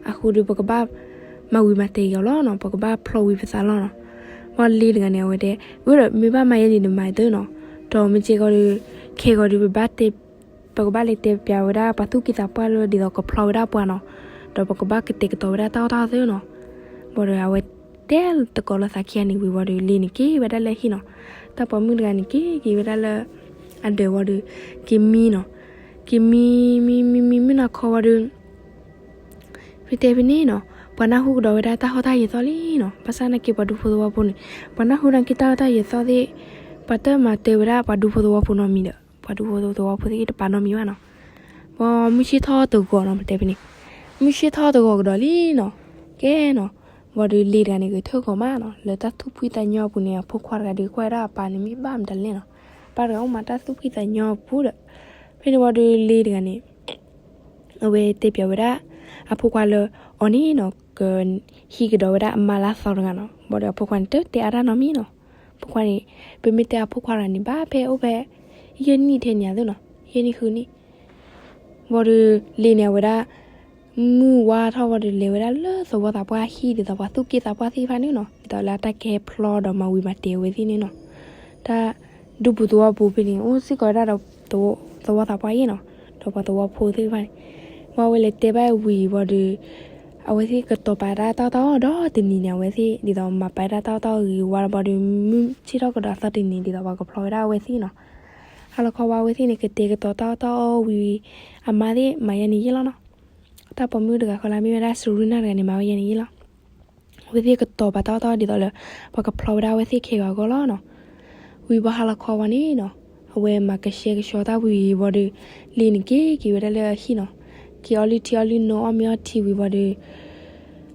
အဃိဒီး ပကဘၣ်မၤဝံၤမၤတဲာ်က့ၤအီၤလီၤနီၤ ပကဘၣ်ဖျီဝံၤပသးလီၤနီၤ ဘၣ်လ့တဂၤန့ၣ် အဝဲတဲ အၢဒီး မ့ၢ်ဘၣ်မၤယဲန့ၣ် နမၤအသိးနီၤ ဒီးမ့ၢ်ကဲကီးဒီး ခဲကီးဒီး ပဘၣ်တဲ ပကဘၣ်လဲၤတဲပျးဝဲဒၣ်ပှၤသူၣ်က့သးပှၢ်လၢဒ်သိးကဖျီဝဲဒၣ်ပှၤနီၤ ဒီးပကဘၣ်ကတဲာ်ကတီၤဝဲဒၣ်တၢ်အီၣ်တၢ်အီသ့နီၤ ဘၣ်ဒီးအဝဲတဲသကိးလိာ်သးခံဂၤန့ၣ်ဝံၤဝံၤဒီး လ့န့ၣ်က့ၤဝဲဒၣ်လၢဟံၣ်နီၤ တၢ်ပိာ်မုၣ်တဂၤန့ၣ် က့ၤက့ၤဝဲဒၣ်လၢ အဒၢးဝံၤဒီး က့ၤမံနီၤ က့ၤမံ မံ မံ မံ မံနီၢ်ခီဝံၤဒီး ပတဲဖဲန့ၣ်နီၤ ပှၤနၢ်ဟူကဒီးဝဲဒၣ်တၢ်ဟီၣ်တၢ်ယၢၤသီလံနီၤ ဘၣ်ဆၣ်သနာ်က့ပှၤဒူဖိသဝီဖိန့ၣ် ပှၤနၢ်ဟူနာ်က့တၢ်ဟီၣ်တၢ်ယၢၤသီသ့ၣ် ပှၤတမၤတဲဝဲဒၣ်ပှၤဒူဖိသဝီဖိနီတမံၤဒီး ပှၤဒူဖိသဝီဖိသ့ၣ်တပာ်နီတမံၤဘၣ်နီၤ ဘၣ်မုၢ်ဆ့ၣ်ထီၣ်တဂီၤနီၤ ပတဲဖဲန့ၣ် မုၢ်ဆ့ၣ်ထီၣ်တဂီၤကဒီးလံနီၤ ကဲနီၤ ဘၣ်ဒီးလ့တဂၤန့ၣ် ဂဲၤထၢၣ်ဂီၤမးနီၤ လၢတၢ်သူၣ်ဖှံသးညီအပူၤန့ၣ် အဖိခွါတဂၤဒီးကွၢ်ဝဲဒၣ်အပၢ်န့ၣ် မ့ၢ်ဘၣ်မတၤလဲၣ်နီၤ ပၢ်တဂၤအိၣ်မးတၢ်သူၣ်ဖှံသးညီအပူၤဒီး ဖဲန့ၣ်ဝံၤဒီးလ့တဂၤန့ၣ် အဝဲတဲပျးဝဲဒၣ် အဖိခွါလၢ အီၤန့ၣ်နီၤ ကဟံးကဒီးဝဲဒၣ်အမါလၢအသီတဂၤနီၤ ဘၣ်ဒီးအဖိခွါန့ၣ် တတဲအါတၢ်နီတမံၤနီၤ အဖိခွါန့ၣ် ပမ့ၢ်တဲအဖိခွါတဂၤန့ၣ် ဘၣ်ဖဲအိၣ်ဖဲ ယဲၢ်နံၣ်ထဲန့ၣ်အသိးနီၤ ယဲၢ်နံၣ်ဃုနံၣ် ဘၣ်ဒီး လ့န့ၣ် အဝဲဒၣ် မုၢ်ဝါထီၣ်ဝံၤဒီး လဲၤဝဲဒၣ်လၢသဝီသးပှၢ်ဟံၣ် ဒ်သိးပှၤသူၣ်က့သးပှၢ်သ့ၣ်တဖၣ်န့ၣ်နီၤ ဒ်သိးလၢအတၢ်ကဟဲဖျီဒီးမၤဝံၤမၤတဲာ်အဝဲသ့ၣ်န့ၣ်နီၤ တၢ်ဒူပူၤသဝီပူၤဖဲန့ၣ် အိၣ်စ့ၢ်ကီးဝဲဒၣ်ဒီး သဝီသးပှၢ်ယဲၢ်နီၤ ဒီးပှၤသဝီဖိသ့ၣ်တဖၣ်န့ၣ် ဘၣ်ဝဲလဲၤတဲဘၣ်ဝံၤဝံၤဒီး အဝဲသ့ၣ်ကတီၤပာ်ဒၣ်တၢ်အီၣ်တၢ်အီဒီတနံၤန့ၣ် အဝဲသ့ၣ် ဒ်သိးမၤပာ်ဒၣ်တၢ်အီၣ်တၢ်အီဂ့ၤဝါဘၣ်ဒီး မုၢ်ဆ့ၣ်ထီၣ်ကဒီးအသီတနံၤ ဒ်သိးပှၤကဖျီဝဲဒၣ်အဝဲသ့ၣ်နီၤ ဟါလီၤခီဝံၤအဝဲသ့ၣ်န့ၣ် ကတဲာ်ကတီၤတၢ်အီၣ်တၢ်အီဝံၤ အမါသ့ၣ်မၤယဲန့ၣ်ယဲၢ်လီၤနီၤ တၢ်ပိာ်မုၣ်တဂၤဃီလၢမ့ၢ်ဝဲဒၣ် Serena တဂၤန့ၣ် မၤဝဲယဲန့ၣ်ယဲၢ်လီၤ အဝဲသ့ၣ်ကတီၤပာ်တၢ်အီၣ်တၢ်အီဒ်သိးလၢ ပှၤကဖျီဝဲဒၣ်အဝဲသ့ၣ်ခဲဂၤအဂီၢ်လီၤနီၤ ဝံၤဘၣ်ဟါလီၤခီဝံၤန့ၣ်နီၤ အဝဲမၤကဆှဲကဆှီတၢ်ဝံၤဝံၤဒီး လ့န့ၣ်က့ၤက့ၤဝဲဒၣ်လၢအဟံၣ်နီၤ က့ၤအီလုၢ်ထံအီလုၢ်နိအီၣ်မ့ၤအီထံဝံၤဝံၤဒီး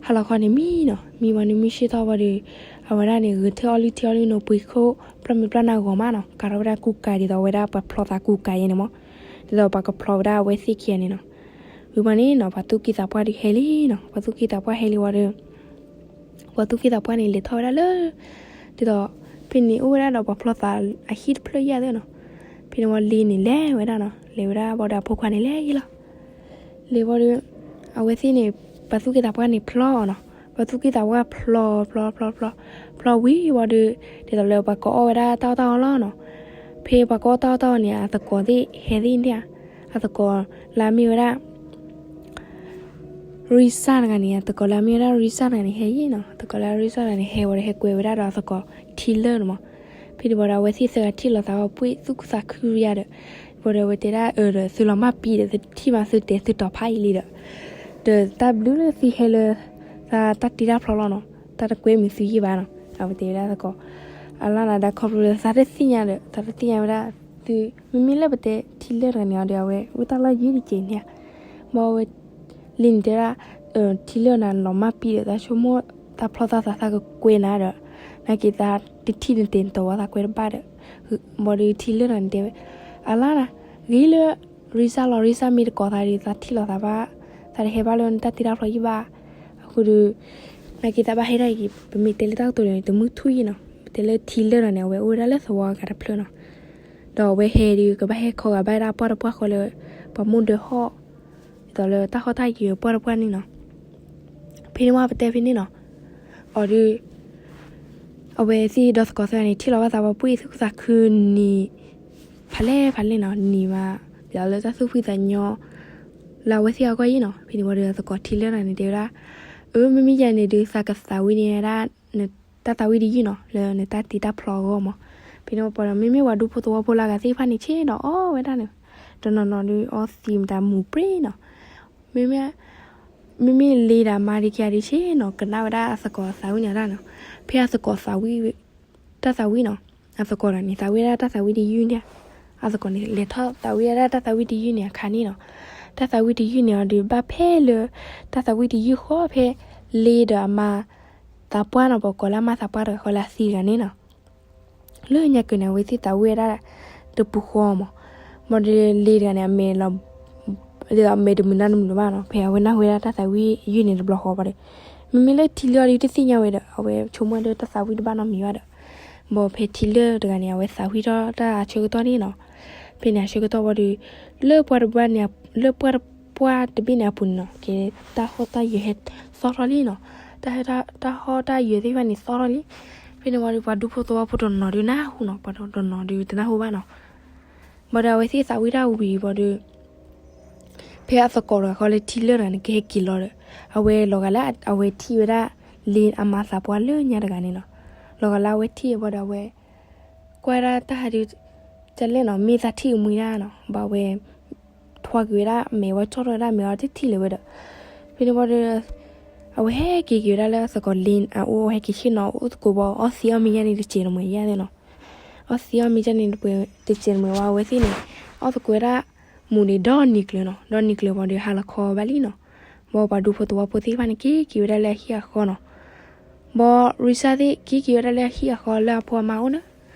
ဟါလီၤခီန့ၣ်မံနီၤ မံဝံၤန့ၣ်မုၢ်ဆ့ၣ်ထီၣ်ဝံၤဒီး အဝဲဒၣ်န့ၣ် ဂဲၤထၢၣ်အီလုၢ်ထံအီလုၢ်နိပှ့ၤခိၣ် ပျၢ်မ့ၢ်ပျၢ်နၢ်ဂီၤမးနီၤ ကၤထီၣ်ဝဲဒၣ်ကူကၤဒ်သိးဝဲဒၣ်ပှၤဖျီသးကူကၤယဲန့ၣ်မး ဒ်သိးပှၤကဖျီဝဲဒၣ်အဝဲသ့ၣ်ခံဂၤန့ၣ်နီၤ. ဝံၤမးန့ၣ်နီၤ ပှၤသူၣ်က့သးပှၢ်ဒုးဟဲလံနီၤ, ပှၤသူၣ်က့သးပှၢ်ဟဲလံဝံၤဒီး ပှၤသူၣ်က့သးပှၢ်န့ၣ် လဲၤထီၣ်ဝဲဒၣ်လၢ ဒ်သိး ဖဲန့ၣ်အိၣ်ဝဲဒၣ်ဒီးပှၤဖျီသးအဟံၣ်တဖျၢၣ်ယဲၢ်သ့နီၤ. ဖဲန့ၣ်ဝံၤလ့န့ၣ်လဲၤဝဲဒၣ်နီၤ, လဲၤဝဲဒၣ်ဘၣ်ဒီးအဖိခွါန့ၣ်လဲၤယဲၢ်လီၤ. လဲၤဝံၤဒီး အဝဲသ့ၣ်န့ၣ် ပှၤသူၣ်က့သးပှၢ်န့ၣ်ဖျီနီၤ, ပှၤသူၣ်က့သးပှၢ်ဖျီ ဖျီ ဖျီ ဖျီ ဖျီဝံၤဝံၤဒီး ဒ်သိးလၢပှၤကအီၣ်ဝဲဒၣ်တၢ်အီၣ်တၢ်အီလီၤနီၤ. ဖဲပှၤကအီၣ်တၢ်အီၣ်တၢ်အီန့ၣ် အသကိးသ့ၣ်ဟဲသ့ၣ်န့ၣ်ဧါ, အသကိးလၢအမ့ၢ်ဝဲဒၣ် ရံစၢ်တဂၤန့ၣ် အသကိးလၢအမ့ၢ်ဝဲဒၣ်ရံစၢ်တဂၤန့ၣ် ဟဲယံၤနီၤ, အသကိးလၢရံစၢ်တဂၤန့ၣ် ဟဲဝံၤဒီးဟဲကွဲဝဲဒၣ်ဒီးအသကိးထံလၢာ်န့ၣ်မး. ဖဲန့ၣ်ဝံၤဒီး အဝဲသ့ၣ်သၢဂၤထံၣ်လိာ်သးဝဲပှ့ၢ်သူၣ်ခုသးခုယါဒီး ဝံၤဒီးအဝဲတဲဒၣ်အၢဒီး သုလီၤမၢ်ပံဒီး သုထံၣ်မးသုတဲသုတီၤဖးအံၤလံဒီး ဒီးတၢ်ဘျုးလၢသုဟဲလၢ သးတၢ်တ့တၢ်ဖျီလီၤနီၤ, တၢ်တကွဲမုာ်သုယံၤဘၣ်နီၤ, အဝဲတဲဝဲဒၣ်သကိး အလီၢ်နၤဒီးခီဖျိလၢသးတသ့ၣ်ညါဒီး သးတသ့ၣ်ညါဝဲဒၣ်သု မ့မ့ၢ်လၢပတဲထံလၢာ်တဂၤန့ၣ်အီၤဒီး အဝဲအိၣ်တၢ်လီၢ်ယံၤတက့ၢ်န့ၣ်ဧါ. ဘၣ်ဝဲ လ့န့ၣ်တဲဒၣ် ထံလၢာ်နၤလီၤမၢ်ပံဒီး သးဆိကမိၣ်တၢ်ဖျီသးသးသးကကွဲနၤဒီး နာ်က့ၤသးတထံၣ်နတဲာ်နတီၤဝဲသးကွဲတဘၣ်ဒီး ဘၣ်ဒီးထံလၢာ်နၤန့ၣ်တဲဝဲ အလီၢ်နၤ ဂ့ၤလၢ ရံစၢ်လီၤ ရံစၢ်မ့ၢ်တကိးသးဒီး သးထံၣ်လိာ်သးဘၣ်, သးတဟဲဘၣ်လၢနတၢ်တ့တၢ်ဖျီယံၤဘၣ်. အဃိဒီး နာ်က့ၤသးဘၣ်ဟဲဒၣ်အံၤ ပမ့ၢ်တဲလၢတၢ်ကတိၤန့ၣ် တမုၢ်ထူၣ်ယံၤနီၤ, ပတဲလၢထံလၢာ်နၤန့ၣ် အဝဲအိၣ်ဝဲဒၣ်လၢသဝီအဂၤတဖျၢၣ်နီၤ, ဒီးအဝဲဟဲဒီး ကဘၣ်ဟဲခီဂာ်ဘၣ်ဝဲဒၣ်ပှၢ်တပှၢ်ဃီလၢ ပှၤမိၢ်ဒၢဟီၣ် ဒ်သိးလၢတၢ်ဟီၣ်တၢ်ယၢၤပှၢ်တပှၢ်န့ၣ်နီၤ. ဖဲန့ၣ်ဝံၤပတဲဖဲန့ၣ်နီၤ, အီၤဒီး အဝဲသ့ၣ်ဒီးသကိးသၢဂၤန့ၣ် ထံၣ်လီၤဘၣ်သးဝဲပှ့ၢ်သူၣ်ခုသးခုနံၤ ဖးလဲၢ်ဖးလဲၢ်နီၤ, နံၤမး ဒ်သိးလၢတၢ်သူၣ်ဖှံသးညီ လၢအဝဲသ့ၣ်အဂီၢ်ယံၤနီၤ. ဖဲန့ၣ်ဝံၤဒီးသကိးထံလၢာ်နၤန့ၣ် တဲဝဲဒၣ် အၢ မ့မ့ၢ်ယၤန့ၣ်ဒုး သးကသးဝံၣ်န့ၢ်ဝဲဒၣ် နတၢ်သးဝံၣ်တယုၢ်နီၤ လၢနတၢ်တ့တၢ်ဖျီအဂီၢ်မး. ဖဲန့ၣ်ဝံၤဒီး မ့မ့ၢ်ပှၤဒူဖိသဝီဖိလၢအဂၤသ့ၣ်တဖၣ်န့ၣ် ဆ့ၣ်နီၤအီၣ်ဝဲဒၣ်န့ၣ်, တနီၤနီၤဒုးအီသံးမတၤမူၤပြ့နီၤ. မ့မ့ၢ် မ့မ့ၢ်လ့ဒီးအမါဒုးခံဂၤဒုးဆ့ၣ်နီၤ ကနၣ်ဝဲဒၣ်အသကိးသးဝံၣ်န့ၣ်ဒၣ်နီၤ. ဖဲအသကိးသးဝံၣ် တၢ်သးဝံၣ်နီၤ, အသကိးတဂၤန့ၣ် သးဝံၣ်ဝဲဒၣ်တၢ်သးဝံၣ်တယုၢ်န့ၣ်, အသကိးန့ၣ် လဲၤထီၣ်သးဝံၣ်ဝဲဒၣ်တၢ်သးဝံၣ်တယုၢ်န့ၣ်အခါန့ၣ်နီၤ. တၢ်သးဝံၣ်တယုၢ်န့ၣ်အီၤဒီး ဘၣ်ဖဲလၢ တၢ်သးဝံၣ်တယုၢ်ဃီဖဲ လ့ဒီးအမါသးပှၢ်နီၤ, ပကိးလၢအမါသးပှၢ်တဂၤဃီလၢအသံတဂၤန့ၣ်နီၤ. လၢညါကၢၤန့ၣ် အဝဲသ့ၣ်သးဝံၣ်ဝဲဒၣ်တပူၤဃီမး. ဘၣ်ဒီးလ့တဂၤန့ၣ် အမဲာ်လီၤ အမဲာ်တမုာ်နါတမုာ်လၢၤဘၣ်နီၤ, ဖဲအဝဲနၢ်ဟူဝဲဒၣ်တၢ်သးဝံၣ်ယုၢ်န့ၣ်တဘျီဃီဘၣ်ဒီး မ့မ့ၢ်လၢထံလၢာ်အီၤဒီးတသ့ၣ်ညါဝဲဒီး အဝဲဆိကမိၣ်ဒီးတၢ်သးဝံၣ်တဘၣ်နီတမံၤဘၣ်ဒီး ဘၣ်ဖဲထံလၢာ်တဂၤန့ၣ် အဝဲသးဝံၣ်ထီၣ်တၢ်အဆၢကတီၢ်န့ၣ်နီၤ. ဖဲန့ၣ်အဆၢကတီၢ်ဝံၤဒီး လၢပှၢ်တဘ့ၣ်န့ၣ် လၢပှၢ်တပှၢ်တဘ့ၣ်န့ၣ်အပူၤန့ၣ်နီၤ ကဲတၢ်ဟီၣ်တၢ်ယၢၤဟဲသီၣ်ထီၣ်လံနီၤ. တၢ်ဟီၣ်တၢ်ယၢၤသ့ၣ်တဖၣ်န့ၣ်သီၣ်ထီၣ်လံ. ဖဲန့ၣ်ဝံၤဒီးပှၤဒူဖိသဝီဖိတနီၤဒုးနၢ်ဟူနီၤ, ပှၤတနီၤဒုးတနၢ်ဟူဘၣ်နီၤ. ဘၣ်ဒီးအဝဲသ့ၣ်သးဝံၣ်တၢ်ဝံၤဝံၤဒီး ဖဲအသကိးတဂၤဃီလၢထံလၢာ်တဂၤန့ၣ် ကဟဲက့ၤလီၤဒီး အဝဲလီၤဂာ်လၢအဝဲထံၣ်ဝဲဒၣ် လ့အမါသးပှၢ်လၢညါတဂၤန့ၣ်နီၤ. လီၤဂာ်လၢအဝဲထံၣ်ဝံၤဒီးအဝဲ ကွၢ်ဝဲဒၣ်တၢ်ဟးဒုး ကလဲၣ်နီၤ မ့ၢ်သးထံၣ်ကမှံဒၣ်နီၤ, ဘၣ်ဝဲ ထွါက့ၤဝဲဒၣ်မဲာ်ဝဲ ကၠီၣ်ထီၣ်ဝဲဒၣ်မဲာ်အီၤတထံၣ်လၢၤဝဲဒီး ဖဲန့ၣ်ဝံၤဒီး အဝဲဟဲက့ၤက့ၤဝဲဒၣ်လၢအသကိးလ့အအိၣ် ဟဲက့ၤဆ့ၣ်နီၤအိၣ်သကိးဘၣ် အီသံးအီမံၤယါန့ၣ်တစဲးတမှဲၤယါသ့ၣ်နီၤ. အီသံးအီမံၤယါန့ၣ်တစဲးတမှဲၤဝံၤ အဝဲသ့ၣ်န့ၣ် အီၣ်သကိးဝဲဒၣ် မူးန့ၣ်ဒီနံၤကျၢၤနီၤ, ဒီနံၤကျၢၤဝံၤဒီးဟါလီၤခီဘၣ်လံနီၤ. ဘၣ်ပှၤဒူဖိသဝီဖိသ့ၣ်တဖၣ်န့ၣ် က့ၤက့ၤဝဲဒၣ်လၢအဟံၣ်အဃီနီၤ. ဘၣ်ရံစၢ်သ့ၣ်က့ၤက့ၤဝဲဒၣ်လၢအဟံၣ်အဃီလၢအဖိအမါအိၣ်န့ၣ်,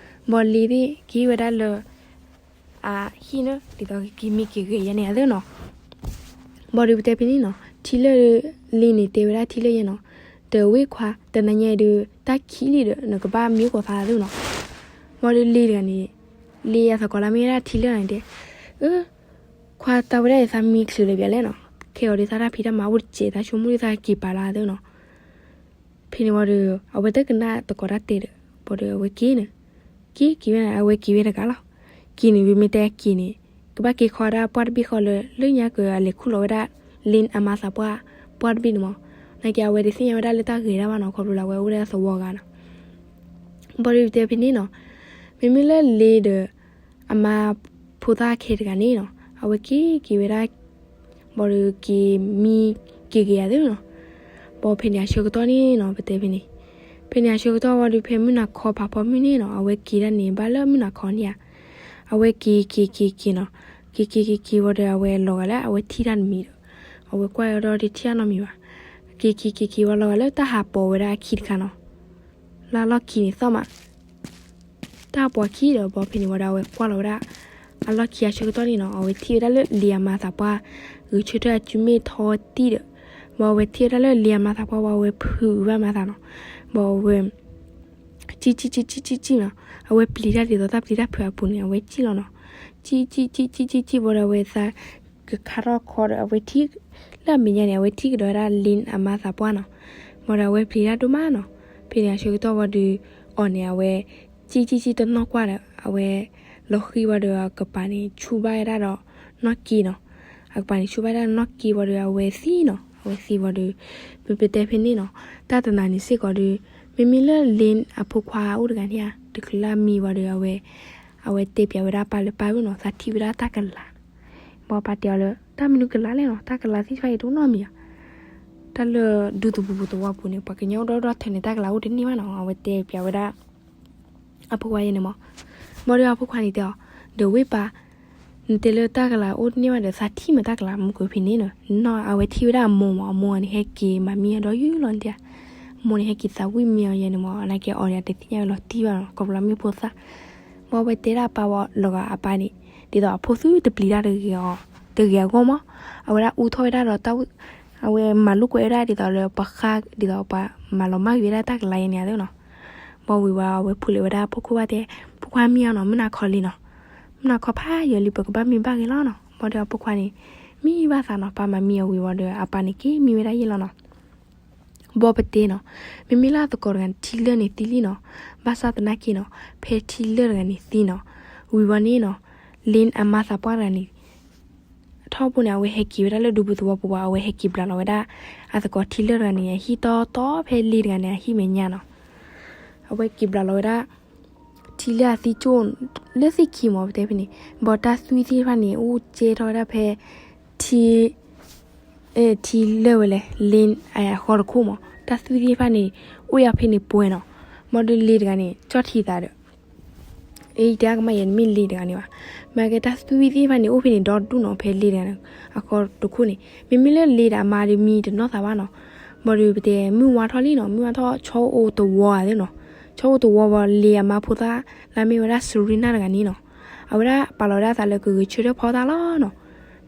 ဘၣ်လ့သ့ၣ်က့ၤဝဲဒၣ်လၢ အဟံၣ်န့ၣ် ဒ်သိးကက့ၤမံက့ၤဂဲၤယါန့ၣ်အသ့ၣ်နီၤ. ဘၣ်ဒီးပတဲဖဲန့ၣ်နီၤ ထံလၢာ်လ့န့ၣ်တဲဝဲဒၣ်ထံလၢာ်ယဲနီၤ, တဝ့ၢ်ခွါ တနၤညါအံၤဒီး တၢ်ခံးလံဒီး နကဘၣ်မံအိၣ်ကီးသးသ့ၣ်နီၤ. ဘၣ်ဒီးလ့တဂၤန့ၣ် လ့အသကိးလၢမ့ၢ်ဝဲဒၣ်ထံလၢာ်န့ၣ်တဲ အၢ ခွါတၢ်ဝဲဒၣ်အံၤသးမံချုးလၢၤဘၣ်လဲၣ်နီၤ, ခဲအံၤဒီးသးတၢ်ဖံးတၢ်မၤအိၣ်တစဲး သးဆိကမိၣ်ဒ်သးက့ၤပာ်လီၤသ့ၣ်နီၤ. ဖဲန့ၣ်ဝံၤဒီး အဝဲတကနၣ်သကိးတၢ်တဲဒီး ဘၣ်ဒီးအဝဲက့ၤန့ၣ်, က့ၤက့ၤဝဲန့ၣ် အဝဲက့ၤဝဲတဂၤလီၤ. က့ၤန့ၣ် ပမ့ၢ်တဲက့ၤန့ၣ် ကဘၣ်က့ၤခီဒၣ်ပှၢ်တဘ့ၣ်ဃီလၢ လၢညါကၢၤအလဲၤခူၣ်လီၤဝဲဒၣ် လ့အမါသးပှၢ် ပှၢ်တဘ့ၣ်န့ၣ်မး, နာ်က့အဝဲတသ့ၣ်ညါဝဲဒၣ်လၢတၢ်ဂဲၤဒၣ်ဘၣ်နီၤ ခီဖျိလၢအဝဲအိၣ်ဒီးသဝီဂၤနီၤ. ဘၣ်ဒီးပတဲဖဲန့ၣ်နီၤ, မ့မ့ၢ်လၢလ့ဒီး အမါဖိသၣ်ခဲတဂၤန့ၣ်နီၤ အဝဲက့ၤက့ၤဝဲဒၣ် ဘၣ်ဒီးက့ၤမံက့ၤဂ့ၤယၤသ့ၣ်နီၤ. ဘၣ်ဖဲန့ၣ်အဆၢကတီၢ်န့ၣ်နီၤ ပတဲဖဲန့ၣ်, ဖဲန့ၣ်အဆၢကတီၢ်ဝံၤဒီး ဖဲမုၢ်နၤခီဖးဖီမုၢ်န့ၣ်နီၤ အဝဲက့ၤဒၣ်န့ၣ် ဘၣ်လၢမုၢ်နၤခီန့ၣ်ဧါ, အဝဲက့ၤက့ၤက့ၤက့ၤနီၤ, က့ၤက့ၤက့ၤက့ၤဝံၤဒီး အဝဲလီၤဂာ်လၢအဝဲထံၣ်တၢ်တမံၤဒီး အဝဲကွၢ်ဒီးတထံၣ်တၢ်နီတမံၤဘၣ်. က့ၤက့ၤက့ၤက့ၤဝံၤလီၤဂာ်လၢတၢ်ဟးပိာ်ဝဲဒၣ်အခံတခါနီၤ, လၢအလီၢ်ခံန့ၣ်သီၣ်မး တၢ်ဟးပိာ်အခံဒီး ဘၣ်ဖဲန့ၣ်ဝံၤဒီး အဝဲကွၢ်လီၤဝဲဒၣ် အလီၢ်ခံအဆၢကတီၢ်န့ၣ်နီၤ အဝဲထံၣ်ဝဲဒၣ်လၢလ့အမါသးပှၢ် ဂဲၤဆၢထၢၣ်အစုမ့ၣ်ထီတံၢ်ဒီး, ဘၣ်အဝဲထံၣ်ဝဲဒၣ်လၢလ့အမါသးပှၢ်ဝံၤ အဝဲဖုးဘၣ်မၤသးနီၤ, ဘၣ်အဝဲ ကံၣ်ကံၣ်ကံၣ်ကံၣ်ကံၣ်နီၤ, အဝဲပျံၤတၢ်ဒ်သိးတၢ်ပျံၤတၢ်ဖုးအပူၤန့ၣ် အဝဲကံၣ်လီၤနီၤ, ကံၣ်ကံၣ်ကံၣ်ကံၣ်ကံၣ်ကံၣ်ဝံၤဒီး အဝဲသးကခါထီၣ်ခီဒီး အဝဲထံၣ် လၢအမဲာ်ညါန့ၣ် အဝဲထံၣ်ကဒီးဝဲဒၣ်လ့အမါသးပှၢ်နီၤ, ဘၣ်ဒီးအဝဲပျံၤတၢ်ဒိၣ်မးနီၤ, ဖဲန့ၣ်အဆၢကတီၢ်ဝံၤဒီး အီၤန့ၣ် အဝဲ ကံၣ်ကံၣ်ကံၣ်တနီၢ်ကွၢ်ဒီး အဝဲ လီၤဃံၤဝံၤဒီးအကပၤန့ၣ် ဆူၣ်ဘၣ်ဝဲဒၣ်ဒီးနီၢ်က့နီၤ, အကပၤန့ၣ် ဆူၣ်ဘၣ်ဝဲဒၣ်နီၢ်က့ဝံၤဒီး အဝဲသံနီၤ, အဝဲသံဝံၤဒီး ပပတဲဖဲန့ၣ်နီၤ, တၢ်တနၤန့ၣ်စ့ၢ်ကီးဒီး မ့မ့ၢ်လၢလ့အဖိခွါအိၣ်တဂၤန့ၣ်ဧါ တချုးလၢအမံဝံၤဒီး အဝဲ အဝဲတဲပျးဝဲဒၣ်အပၢ်လၢ ပၢ်ဧၢနီၤ သးထံၣ်ဝဲဒၣ်တၢ်ကလၤ, ဘၣ်ပၢ်တဲအီၤလၢ တၢ်မနုၤကလၤလဲၣ်နီၤ တၢ်ကလၤသ့ၣ်တဖၣ်အံၤတအိၣ်နီတမံၤဧါ, တၢ်လၢဒူသဝီပူၤသဝီပူၤန့ၣ် ပှၤကညီအိၣ်ဒီဒီထၢန့ၣ် တၢ်ကလၤအိၣ်တန့ၢ်ဘၣ်နီၤ, အဝဲတဲပျးဝဲဒၣ် အဖိခွါယဲန့ၣ်မး, ဘၣ်ဒီးအဖိခွါန့ၣ်တဲအီၤ, ဒီးဝ့ၢ်ပၢ် နတဲလၢတၢ်ကလၤအိၣ်တန့ၢ်ဘၣ်ဒီး သးထံၣ်မးတၢ်ကလၤမူကွံာ်ဖဲန့ၣ်နီၤ, နီၤအဝဲထံၣ်ဝဲဒၣ်အမိၢ်မး အမိၢ်န့ၣ် ဟဲက့ၤမၤမံအီၤဒီးယုၢ်လီၤန့ၣ်ဧါ, အမိၢ်န့ၣ် ဟဲက့ၤသးဝံၣ်မံအီၤယဲန့ၣ်မး နာ်က့အီၤဒီးတသ့ၣ်ညါဝဲလီၤတံၢ်ဘၣ်နီၤ, ခီဖျိလၢမ့ၢ်ဖိသၣ်, ဘၣ်ဝဲတဲဒၣ်အပၢ်ဝံၤလီၤဂာ်အပၢ်န့ၣ် ဒ်သိးအဖိသုတပျံၤတၢ်တဂ့ၤအီၤ, တဂ့ၤအဂီၢ်မး, အဝဲဒၣ်အူထီၣ်ဝဲဒၣ်ဒီးတၢ် အဝဲမၤလိာ်ကွဲဝဲဒၣ်ဒ်သိးလၢပှၤဃါ ဒ်သိးပှၤမၤလီၤမၢ်ကွံာ်ဝဲဒၣ်တၢ်ကလၤယဲန့ၣ်ဧါသ့ၣ်နီၤ, ဘၣ်ဝံၤဝံၤအဝဲဖိးလံာ်ဝဲဒၣ်အဖိခွါဘၣ်တဲ, ဖိခွါမံအီၤနီၤ မုၢ်နၤခီလံနီၤ, မုၢ်နၤခီဖးယံာ်လံ ပကဘၣ်မံဘၣ်ဂ့ၤလီၤနီၤ, ဘၣ်ဒီးအဖိခွါန့ၣ် မံဘၣ်သးနီၤ, ပၢ်မၤမံအီၤဝံၤဝံၤဒီး အပၢ်န့ၣ်က့ၤမံဝဲဒၣ်ယဲလီၤနီၤ ဘၣ်ပတဲနီၤ, မ့မ့ၢ်လၢအသကိးတဂၤန့ၣ်ထံလၢာ်န့ၣ်သံလံနီၤ, ဘၣ်ဆၣ်သနာ်က့နီၤ ဖဲထံလၢာ်တဂၤန့ၣ်သံနီၤ, ဝံၤဝံၤန့ၣ်နီၤ, လ့အမါသးပှၢ်တဂၤန့ၣ် ထီဘိန့ၣ် အဝဲဟဲက့ၤဝဲဒၣ်လၢဒူပူၤသဝီပူၤဘၣ်, အဝဲဟဲက့ၤဘျးလီၤဝဲဒၣ် အသကိးထံလၢာ်တဂၤန့ၣ် အဟံၣ်တီတီဖဲလ့တဂၤန့ၣ် အဟံၣ်မဲာ်ညါနီၤ, အဝဲက့ၤဘျးလီၤဝဲဒၣ် ထံလၢာ်အသံကၠိၣ် လၢသ့ၣ်ခံမး ပတဲဖဲန့ၣ် ဘၣ်တၢ်သွံၣ်သ့ၣ်တဖၣ်န့ၣ် အိၣ်ကဲထီၣ်ဝဲဒၣ်ဖဲ ထံ ထံလၢာ်ဝဲလဲၣ် လ့အဃီတခိၣ်မး တၢ်သွံၣ်သ့ၣ်တဖၣ်န့ၣ် အိၣ်ယၤဖဲန့ၣ်ပှဲၤနီၤ, ဘၣ်ဒီးလ့တဂၤန့ၣ် ကၠီၣ်ထံသးဒီး အတဲအကမၣ်ယဲန့ၣ်မ့ၢ်လ့တဂၤန့ၣ်ဘၣ်, မ့ၢ်ကဲတၢ်သွံၣ်သ့ၣ်တဖၣ်န့ၣ် အိၣ်ဖဲန့ၣ်ဒီဒူၣ်နီၤ ဖဲလ့တဂၤန့ၣ် အဃီတခိၣ်န့ၣ် မ့မ့ၢ်လၢလ့ဒီးအမါဒီးမံတနီၢ်သးဘၣ်နီၤ, ဘၣ်ဒီးပတဲမုၢ်ဝါထီၣ်လံနီၤ မုၢ်ဝါထီၣ်ဆီအိၣ်တဝီဧါသ့ၣ်နီၤ, ဆီအိၣ်တဝီဝံၤ လ့အမါဖိသၣ် လၢမ့ၢ်ဝဲဒၣ်စရံနၢ်တဂၤန့ၣ်နီၤ, အဝဲဒၣ်ပာ်လီၤဝဲဒၣ်သးလၢကဂဲၤဆၢထၢၣ်ဖီတၢ်လီၤနီၤ,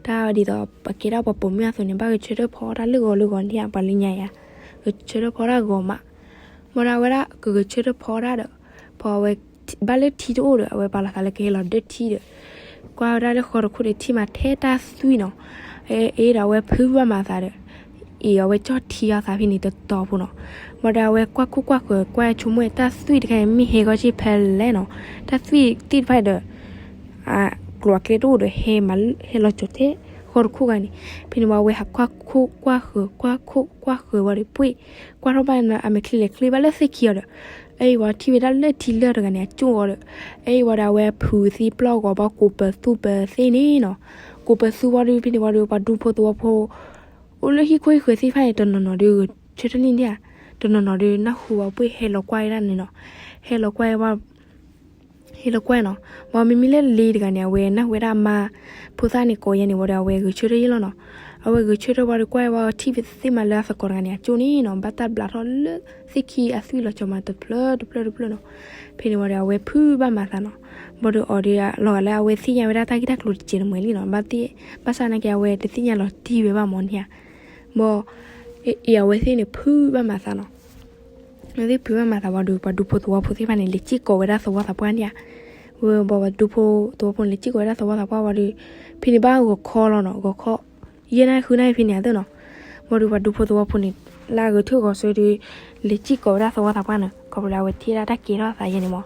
တၢ်ဒ်သိးပကဲဒၣ်ပှၤပိာ်မုၣ်အသိးန့ၣ် ဘၣ်ဂဲၤဆၢထၢၣ်ဖီတၢ်လၢဂီၤလၢဂီၤန့ၣ်ဧါ ပှၤလၢညါယၤ, ဂဲၤဆၢထၢၣ်ဖီတၢ်ဂီၤမး, ဘၣ်ဒီးအဝဲဒၣ်ကဂဲၤဆၢထၢၣ်ဖီတၢ်ဒီး ဖဲအဝဲ ဘၣ်လၢထံတအိၣ်ဒီး အဝဲပာ်လီၤသးလၢကဟဲလီၤဒၢထံဒီး ကွၢ်ဝဲဒၣ်လၢဃီတခိၣ်ဒီးထံမးထဲတၢ်သွံၣ်နီၤ, အအ့ဒီးအဝဲဖုးဘၣ်မၤသးဒီး အ့ၣ်အဝဲကၠီၣ်ထံအီၤသးဖဲန့ၣ်တတီၤဖိနီၤ, ဘၣ်ဒီးအဝဲကွၢ်ခိၣ်ကွၢ်ဃၢၤ ကွၢ်ဆိကမိၣ်တၢ်သွံၣ်တခါအံၤမ့ၢ်ဟဲဂီၢ်က့ၤဖဲလဲၣ်နီၤ, တၢ်သွံၣ်သ့ၣ်တဖၣ်ဒီး အကျိၤအကျဲတအိၣ်ဒီး ဟဲမး ဟဲလီၤကၠီၤထဲဃီတခိၣ်ဂၤန့ၣ်, ဖဲန့ၣ်ဝံၤအဝဲဟးကွၢ်ခိၣ်ကွၢ်ဃၢၤ ကွၢ်ခိၣ်ကွၢ်ဃၢၤဝံၤဒီး ပှ့ၢ်ကွၢ်ထီၣ်ဘၣ်အမဲာ်ချံလဲၤချ့ဘၣ်လၢသ့ၣ်ခံအီၤဒီး အအ့ၣ်ဝံၤထံၣ်ဝဲဒၣ်လၢထံလၢာ်တဂၤန့ၣ် အကၠိၣ်အီၤဒီး အအ့ၣ်ဝံၤဒီးအဝဲဖုးသံပျီၢ်ဂီၤဘၣ် ကိးပသူပသ့ၣ်န့ၣ်နီၤ, ကိးပသူဝံၤဒီး ဖဲန့ၣ်ဝံၤဒီး ပှၤဒူဖိသဝီဖိ အိၣ်လၢဟံၣ်ခိၣ်ဟံၣ်ဃၢၤသ့ၣ်တဖၣ်န့ၣ် တနီၤနီၤဒီးဂဲၤဆၢထၢၣ်လံန့ၣ်ဧါ, တနီၤနီၤဒီးနၢ်ဟူဝဲပှ့ၢ်ဟဲလီၤကွၢ်ဝဲဒၣ်န့ၣ်နီၤ, ဟဲလီၤကွၢ်ဝဲ ဟဲလီၤကွၢ်နီၤ, ဘၣ်မ့မ့ၢ်လၢလ့တဂၤန့ၣ် အဝဲနၢ်ဟူဝဲဒၣ်အမါဖိသၣ်န့ၣ်ကိးယဲန့ၣ်ဝံၤဒီး အဝဲဂဲၤဆၢထၢၣ်ယဲလီၤနီၤ, အဝဲဂဲၤဆၢထၢၣ်ဝံၤဒီးကွၢ်ဝဲထံၣ်ဝဲသ့ၣ်မးလၢအသကိးတဂၤန့ၣ် အကၠိၣ်န့ၣ်နီၤ ဘၣ်တၢ်ဘျးထီၣ်လၢသ့ၣ်ခံအသွံၣ်လီၤကၠီၤမးတဖျၢၣ်တဖျၢၣ်တဖျၢၣ်နီၤ, ဖဲန့ၣ်ဝံၤဒီးအဝဲဖုးဘၣ်မၤသးနီၤ, ဘၣ်ဒီးအီၤဒီးလီၤဂာ်လၢအဝဲသ့ၣ်ညါဝဲဒၣ်တၢ်ဂ့ၢ်တၢ်ကျိၤတစဲးတမှဲၤလံနီၤ, ဘၣ်သ့ၣ် ဘၣ်ဆၣ်နာ်က့အဝဲတသ့ၣ်ညါလီၤတံၢ်ဝဲဘၣ်မးန့ၣ်ဧါ, ဘၣ် အ့ၣ်အဝဲသ့ၣ်န့ၣ်ဖုးဘၣ်မၤသးနီၤ အဝဲသ့ၣ်ဖုးဘၣ်မၤသးဝံၤဒီး ပှၤဒူဖိသဝီဖိသ့ၣ်တဖၣ်န့ၣ် လဲၤစ့ၢ်ကီးဝဲဒၣ်သဝီသးပှၢ်န့ၣ်ဧါ, ဝဲဘၣ်ပှၤဒူဖိသဝီဖိန့ၣ် လဲၤစ့ၢ်ကီးဝဲဒၣ်သဝီသးပှၢ်ဝံၤဒီး ဖဲန့ၣ်ဘၣ်ဂီၤခီလီၤနီၤ, ဂီၤခီ ယဲၢ်နၣ်ရံၣ်ဃုနၣ်ရံၣ်ဖဲန့ၣ်ဧါသ့ၣ်နီၤ, ဘၣ်ဒီးပှၤဒူဖိသဝီဖိန့ၣ် လၢအဂဲၤဆၢထၢၣ်ဂီၤစၢၤဒီး လဲၤစ့ၢ်ကီးဝဲဒၣ်သဝီသးပှၢ်န့ၣ် ခီဖျိလၢအဝဲထံၣ်ဝဲဒၣ်တၢ်ကဲထီၣ်သးယဲန့ၣ်မး,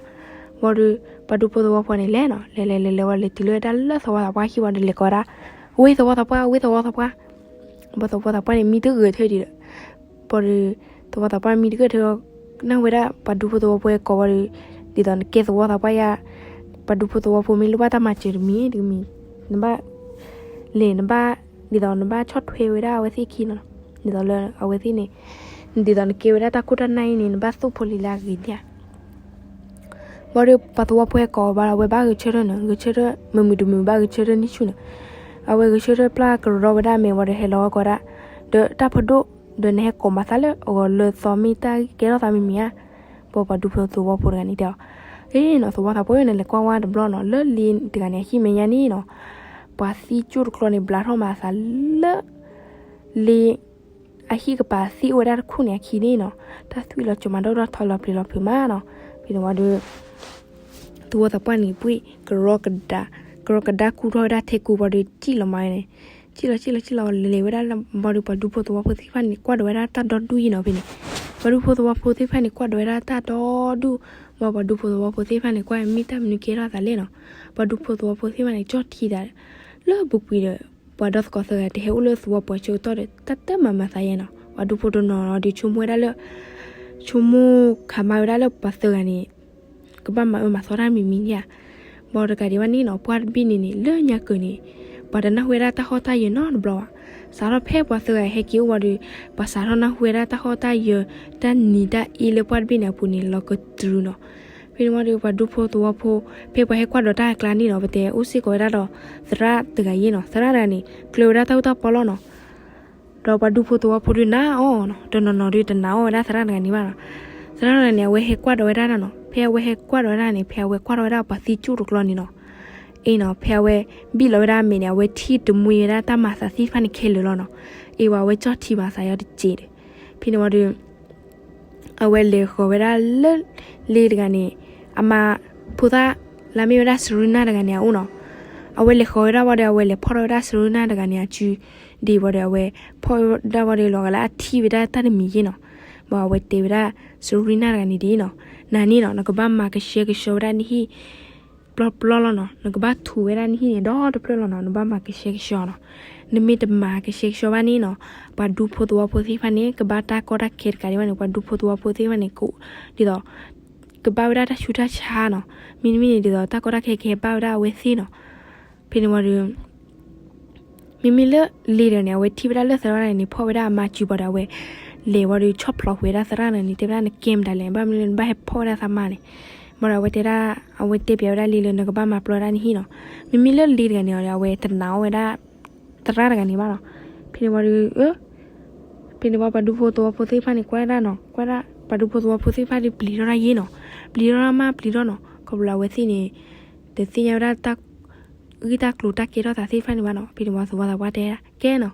ဘၣ်ဒီး ပှၤဒူဖိသဝီဖိန့ၣ်လဲၤနီၤ လဲၤလဲၤလဲၤလဲၤဝံၤ လဲၤတုၤလၢဝဲဒၣ်လၢသဝီသးပှၢ်ခံဝံၤဒီး လဲၤကိးဝဲဒၣ် ဝ့ၢ်သဝီသးပှၢ် ဝ့ၢ်သဝီသးပှၢ် ဘၣ်သဝီသးပှၢ်န့ၣ် မံတဂၢၢ်ထဲဒံးဒီး ဘၣ်ဒီး သဝီသးပှၢ်မံတဂၢၢ်ထဲ နၢ်ဝဲဒၣ် ပှၤဒူဖိသဝီဖိကိးဝံၤဒီး ဒ်သိးနကဲသဝီသးပှၢ်ယါ, ပှၤဒူဖိသဝီဖိမ့ၢ်လိၣ်ဘၣ်တၢ်မၤစၢၤတမံၤတမံၤ, နဘၣ် လဲၤနဘၣ် ဒ်သိးနဘၣ်ဆီၣ်ထွဲဝဲဒၣ်အဝဲသ့ၣ်ခံနီၤ, ဒ်သိးလၢအဝဲသ့ၣ်န့ၣ် ဒ်သိးနကဲဝဲဒၣ်တၢ်ခိၣ်တၢ်နၢ်အံၤန့ၣ် နဘၣ်သိၣ်ဖိလံၤလၢအဂ့ၤန့ၣ်ဧါ ဘၣ်ဒီးပှၤသဝီဖိဟဲကိးဘၣ်ဒီး အဝဲဘၣ်ဂဲၤဆၢထၢၣ်န့ၣ် ဂဲၤဆၢထၢၣ် မုာ်မုာ်တမုာ်ဘၣ်ဂဲၤဆၢထၢၣ်န့ၣ်ဆူၣ်န့ၣ်, အဝဲဂဲၤဆၢထၢၣ်ပျၢ်ကရီဝဲဒၣ်အမဲာ်ဝံၤဒီးဟဲလီၤဝဲကိးဒၣ်, ဒီးတၢ်ဖးဒိၣ် ဒီးနဟဲကိးမၤသးလၢအဂီၢ်လၢသီမ့ၢ်တၢ်ကဲထီၣ်သးမ့မ့ၢ်ဧါ, ဘၣ်ပှၤဒူဖိသဝီဖိတဂၤန့ၣ်တဲအီၤ, အ့နီၤ သဝီသးပှၢ်န့ၣ် လဲၤကွၢ်ဝါတဘျီနီၤ လၢလ့တဂၤန့ၣ် အဟံၣ်မဲာ်ညါန့ၣ်နီၤ, ပှၤသံကၠိၣ်တကျီန့ၣ် ဘျးထီၣ်မၤအသးလၢ လ့ အဟံၣ်ကပၤသံအိၣ်ဝဲဒၣ်တခူၣ်န့ၣ်အခံန့ၣ်နီၤ, တၢ်သွံၣ်လီၤကၠီၤမၤဒိၣ်ထီၣ်ထီလီၤပျံၤလီၤဖုးမးနီၤ. ဖဲန့ၣ်ဝံၤဒီး သဝီသးပှၢ်န့ၣ် ပှ့ၢ်ကရီကဒါ, ကရီကဒါကူထီၣ်ဝဲဒၣ်ထဲကူဘၣ်ဒီး စံၣ်လီၤမးန့ၣ်, စံၣ်လီၤ စံၣ်လီၤ စံၣ်လီၤ လဲၤဝဲဒၣ်ဘၣ်ဒီး ပှၤဒူဖိသဝီဖိသ့ၣ်တဖၣ်န့ၣ် ကွၢ်ဒီးဝဲဒၣ်တၢ်ဒီဒူၣ်အံၤနီၤ ဖဲန့ၣ်, ပှၤဒူဖိသဝီဖိသ့ၣ်တဖၣ်န့ၣ် ကွၢ်ဒီးဝဲဒၣ်တၢ်ဒီဒူၣ်, ဘၣ်ပှၤဒူဖိသဝီဖိသ့ၣ်တဖၣ်န့ၣ် ကွၢ်မ့ၢ်တၢ်မနုၤကဲထီၣ်သးလဲၣ်နီၤ, ပှၤဒူဖိသဝီဖိသ့ၣ်တဖၣ်န့ၣ် ကၠီၣ်ထံသး လၢပူၤကွံာ်ဒီး ပှၤဒီသကိးသၢဂၤတဟဲအိၣ်လၢသဝီပှၢ်ဆၢကတီၢ်ဒီး တၢ်တမၤမၤသးယဲနီၤ, ပှၤဒူဖိတနီၤဒီးဆိကမိၣ်ဝဲဒၣ်လၢ ဆိကမိၣ်ခးမါဝဲဒၣ်လၢပှၤသၢဂၤန့ၣ် ကဘၣ်မၤအၢမၤသီတၢ်မံၤမံၤဧါ. ဘၣ်တကးဒံးဘၣ်န့ၣ်နီၤ ပှၢ်တဘ့ၣ်န့ၣ်န့ၣ် လၢညါကၢၤန့ၣ် ပှၤတနၢ်ဟူဝဲဒၣ်တၢ်ဟီၣ်တၢ်ယၢၤနီတဘျီဘၣ်. စးထီၣ်ဖဲပှၤသၢဂၤဟဲက့ၤအိၣ်ဝံၤဒီး ပှၤစးထီၣ်နၢ်ဟူဝဲဒၣ်တၢ်ဟီၣ်တၢ်ယၢၤ တၢ်နံၤတၢ်အ့လၢပှၢ်တဘ့ၣ်န့ၣ်အပူၤန့ၣ် လီၤကတြူၤနီၤ. ဖဲန့ၣ်ဝံၤဒီး ပှၤဒူဖိသဝီဖိ ဖဲပှၤဟဲကွၢ်ဒီးတၢ်အကျါန့ၣ်နီၤ ပတဲအိၣ်စ့ၢ်ကီးဝဲဒၣ်ဒီး သရၣ်တဂၤယဲနီၤ, သရၣ်တဂၤန့ၣ် ကျၢၤဝဲဒၣ်တၢ်အူတၢ်ပီလီၤနီၤ. ဒီးပှၤဒူဖိသဝီဖိဒုးနာ်အီၤနီၤ, တနီၤနီၤဒုးတနာ်အီၤဝဲဒၣ်သရၣ်တဂၤန့ၣ်ဘၣ်နီၤ. သရၣ်တဂၤန့ၣ် အဝဲဟဲကွၢ်ဒီးဝဲဒၣ်နီၤ, ဖဲအဝဲဟဲကွၢ်ဒီးဝဲဒၣ်န့ၣ် ဖဲအဝဲကွၢ်ဒီးဝဲဒၣ်ပှၤသံကၠိၣ်တကျီန့ၣ်နီၤ, အ့နီၤ ဖဲအဝဲဘံၣ်လီၤဝဲဒၣ်အမဲာ်န့ၣ် အဝဲထံၣ်တမှံဝဲဒၣ်တၢ်မၤသးသ့ၣ်တဖၣ်န့ၣ်ခဲလၢာ်လီၤနီၤ. အ့ဝံၤ အဝဲကၠီၣ်ထံမၤသးယီၤတစဲးဒီး ဖဲန့ၣ်ဝံၤဒီး အဝဲလဲၤဃီၤဝဲဒၣ်လၢ လ့တဂၤန့ၣ် အမါဖိသၣ်လၢမ့ၢ်ဝဲဒၣ် Serena တဂၤန့ၣ်အအိၣ်နီၤ. အဝဲလဲၤဃီၤဝဲဒၣ်ဝံၤဒီး အဝဲလဲၤဖီၣ်ထီၣ်ဝဲဒၣ် Serena တဂၤန့ၣ်အစုဒံးဝံၤဒီး အဝဲဖီၣ်ဝဲဒၣ်ဝံၤဒီး လီၤဂာ်လၢအထံၣ်ဝဲဒၣ်တၢ်တမံၤယဲနီၤ. ဘၣ်အဝဲတဲဝဲဒၣ် Serena တဂၤန့ၣ်ဒ်အံၤနီၤ, နၤန့ၣ်နီၤ နကဘၣ်မၤကဆှဲကဆှီဝဲဒၣ်နဟံၣ် ပျီပျီလီၤနီၤ, နကဘၣ်ထူးဝဲဒၣ်နဟံၣ်န့ၣ် ဒီတဖျၢၣ်လီၤနီၤ, နဘၣ်မၤကဆှဲကဆှီနီၤ. နမ့ၢ်တမၤကဆှဲကဆှီဘၣ်န့ၣ်နီၤ, ပှၤဒူဖိသဝီဖိသ့ၣ်တဖၣ်န့ၣ် ကဘၣ်တၢ်ကီတၢ်ခဲတကးဒံးဘၣ်န့ၣ် ပှၤဒူဖိသဝီဖိသ့ၣ်တဖၣ်န့ၣ် က ဒ်သိး ကဘၣ်ဝဲဒၣ်တၢ်ဆူးတၢ်ဆါနီၤ, မ့တမ့ၢ်န့ၣ်ဒ်သိး တၢ်ကီတၢ်ခဲကဟဲဘၣ်ဝဲဒၣ်အဝဲသ့ၣ်နီၤ. ဖဲန့ၣ်ဝံၤဒီး မ့မ့ၢ်လၢလ့တဂၤန့ၣ် အဝဲထံၣ်ဝဲဒၣ်လၢသရၣ်တဂၤန့ၣ် ဖီၣ်ဝဲဒၣ်အမါစုဘၣ်ဒီး အဝဲလဲၤဝံၤဒီး ဆီၣ်ဖျိးကွံာ်ဝဲဒၣ်သရၣ်တဂၤန့ၣ် တဲဝဲဒၣ် နကဲမတၤလဲၣ်, ဘၣ်မနုၤလၢနဘၣ်ဟဲဖီၣ်ဝဲဒၣ်သးမါန့ၣ်. ဘၣ်ဒီးအဝဲတဲဒၣ် အဝဲတဲပျးဝဲဒၣ်လ့လၢ နကဘၣ်မၤပျီဒၣ်နဟံၣ်နီၤ. မ့မ့ၢ်လၢလ့တဂၤန့ၣ်ဒီး အဝဲတနာ်အီၤဝဲဒၣ် သရၣ်တဂၤန့ၣ်ဘၣ်နီၤ. ဖဲန့ၣ်ဝံၤဒီး ဖဲန့ၣ်ဝံၤ ပှၤဒူဖိသဝီဖိသ့ၣ်တဖၣ်န့ၣ် ကွၢ်ဒၣ်နီၤ, ကွၢ်ဒၣ် ပှၤဒူဖိသဝီဖိသ့ၣ်တဖၣ်ဒီး ပျံၤထီၣ်ဒၣ်ယဲနီၤ, ပျံၤထီၣ်ဒၣ်မး ပျံၤထီၣ်နီၤ, ခီဖျိလၢအဝဲသ့ၣ်န့ၣ် တသ့ၣ်ညါဝဲဒၣ်တၢ်ဂ့ၢ်တၢ်ကျိၤတၢ်ကဲထီၣ်သးသ့ၣ်တဖၣ်န့ၣ်ဘၣ်နီၤ. ဖဲန့ၣ်ဝံၤ သဝီသးပှၢ်တဲဒၣ် ကဲနီၤ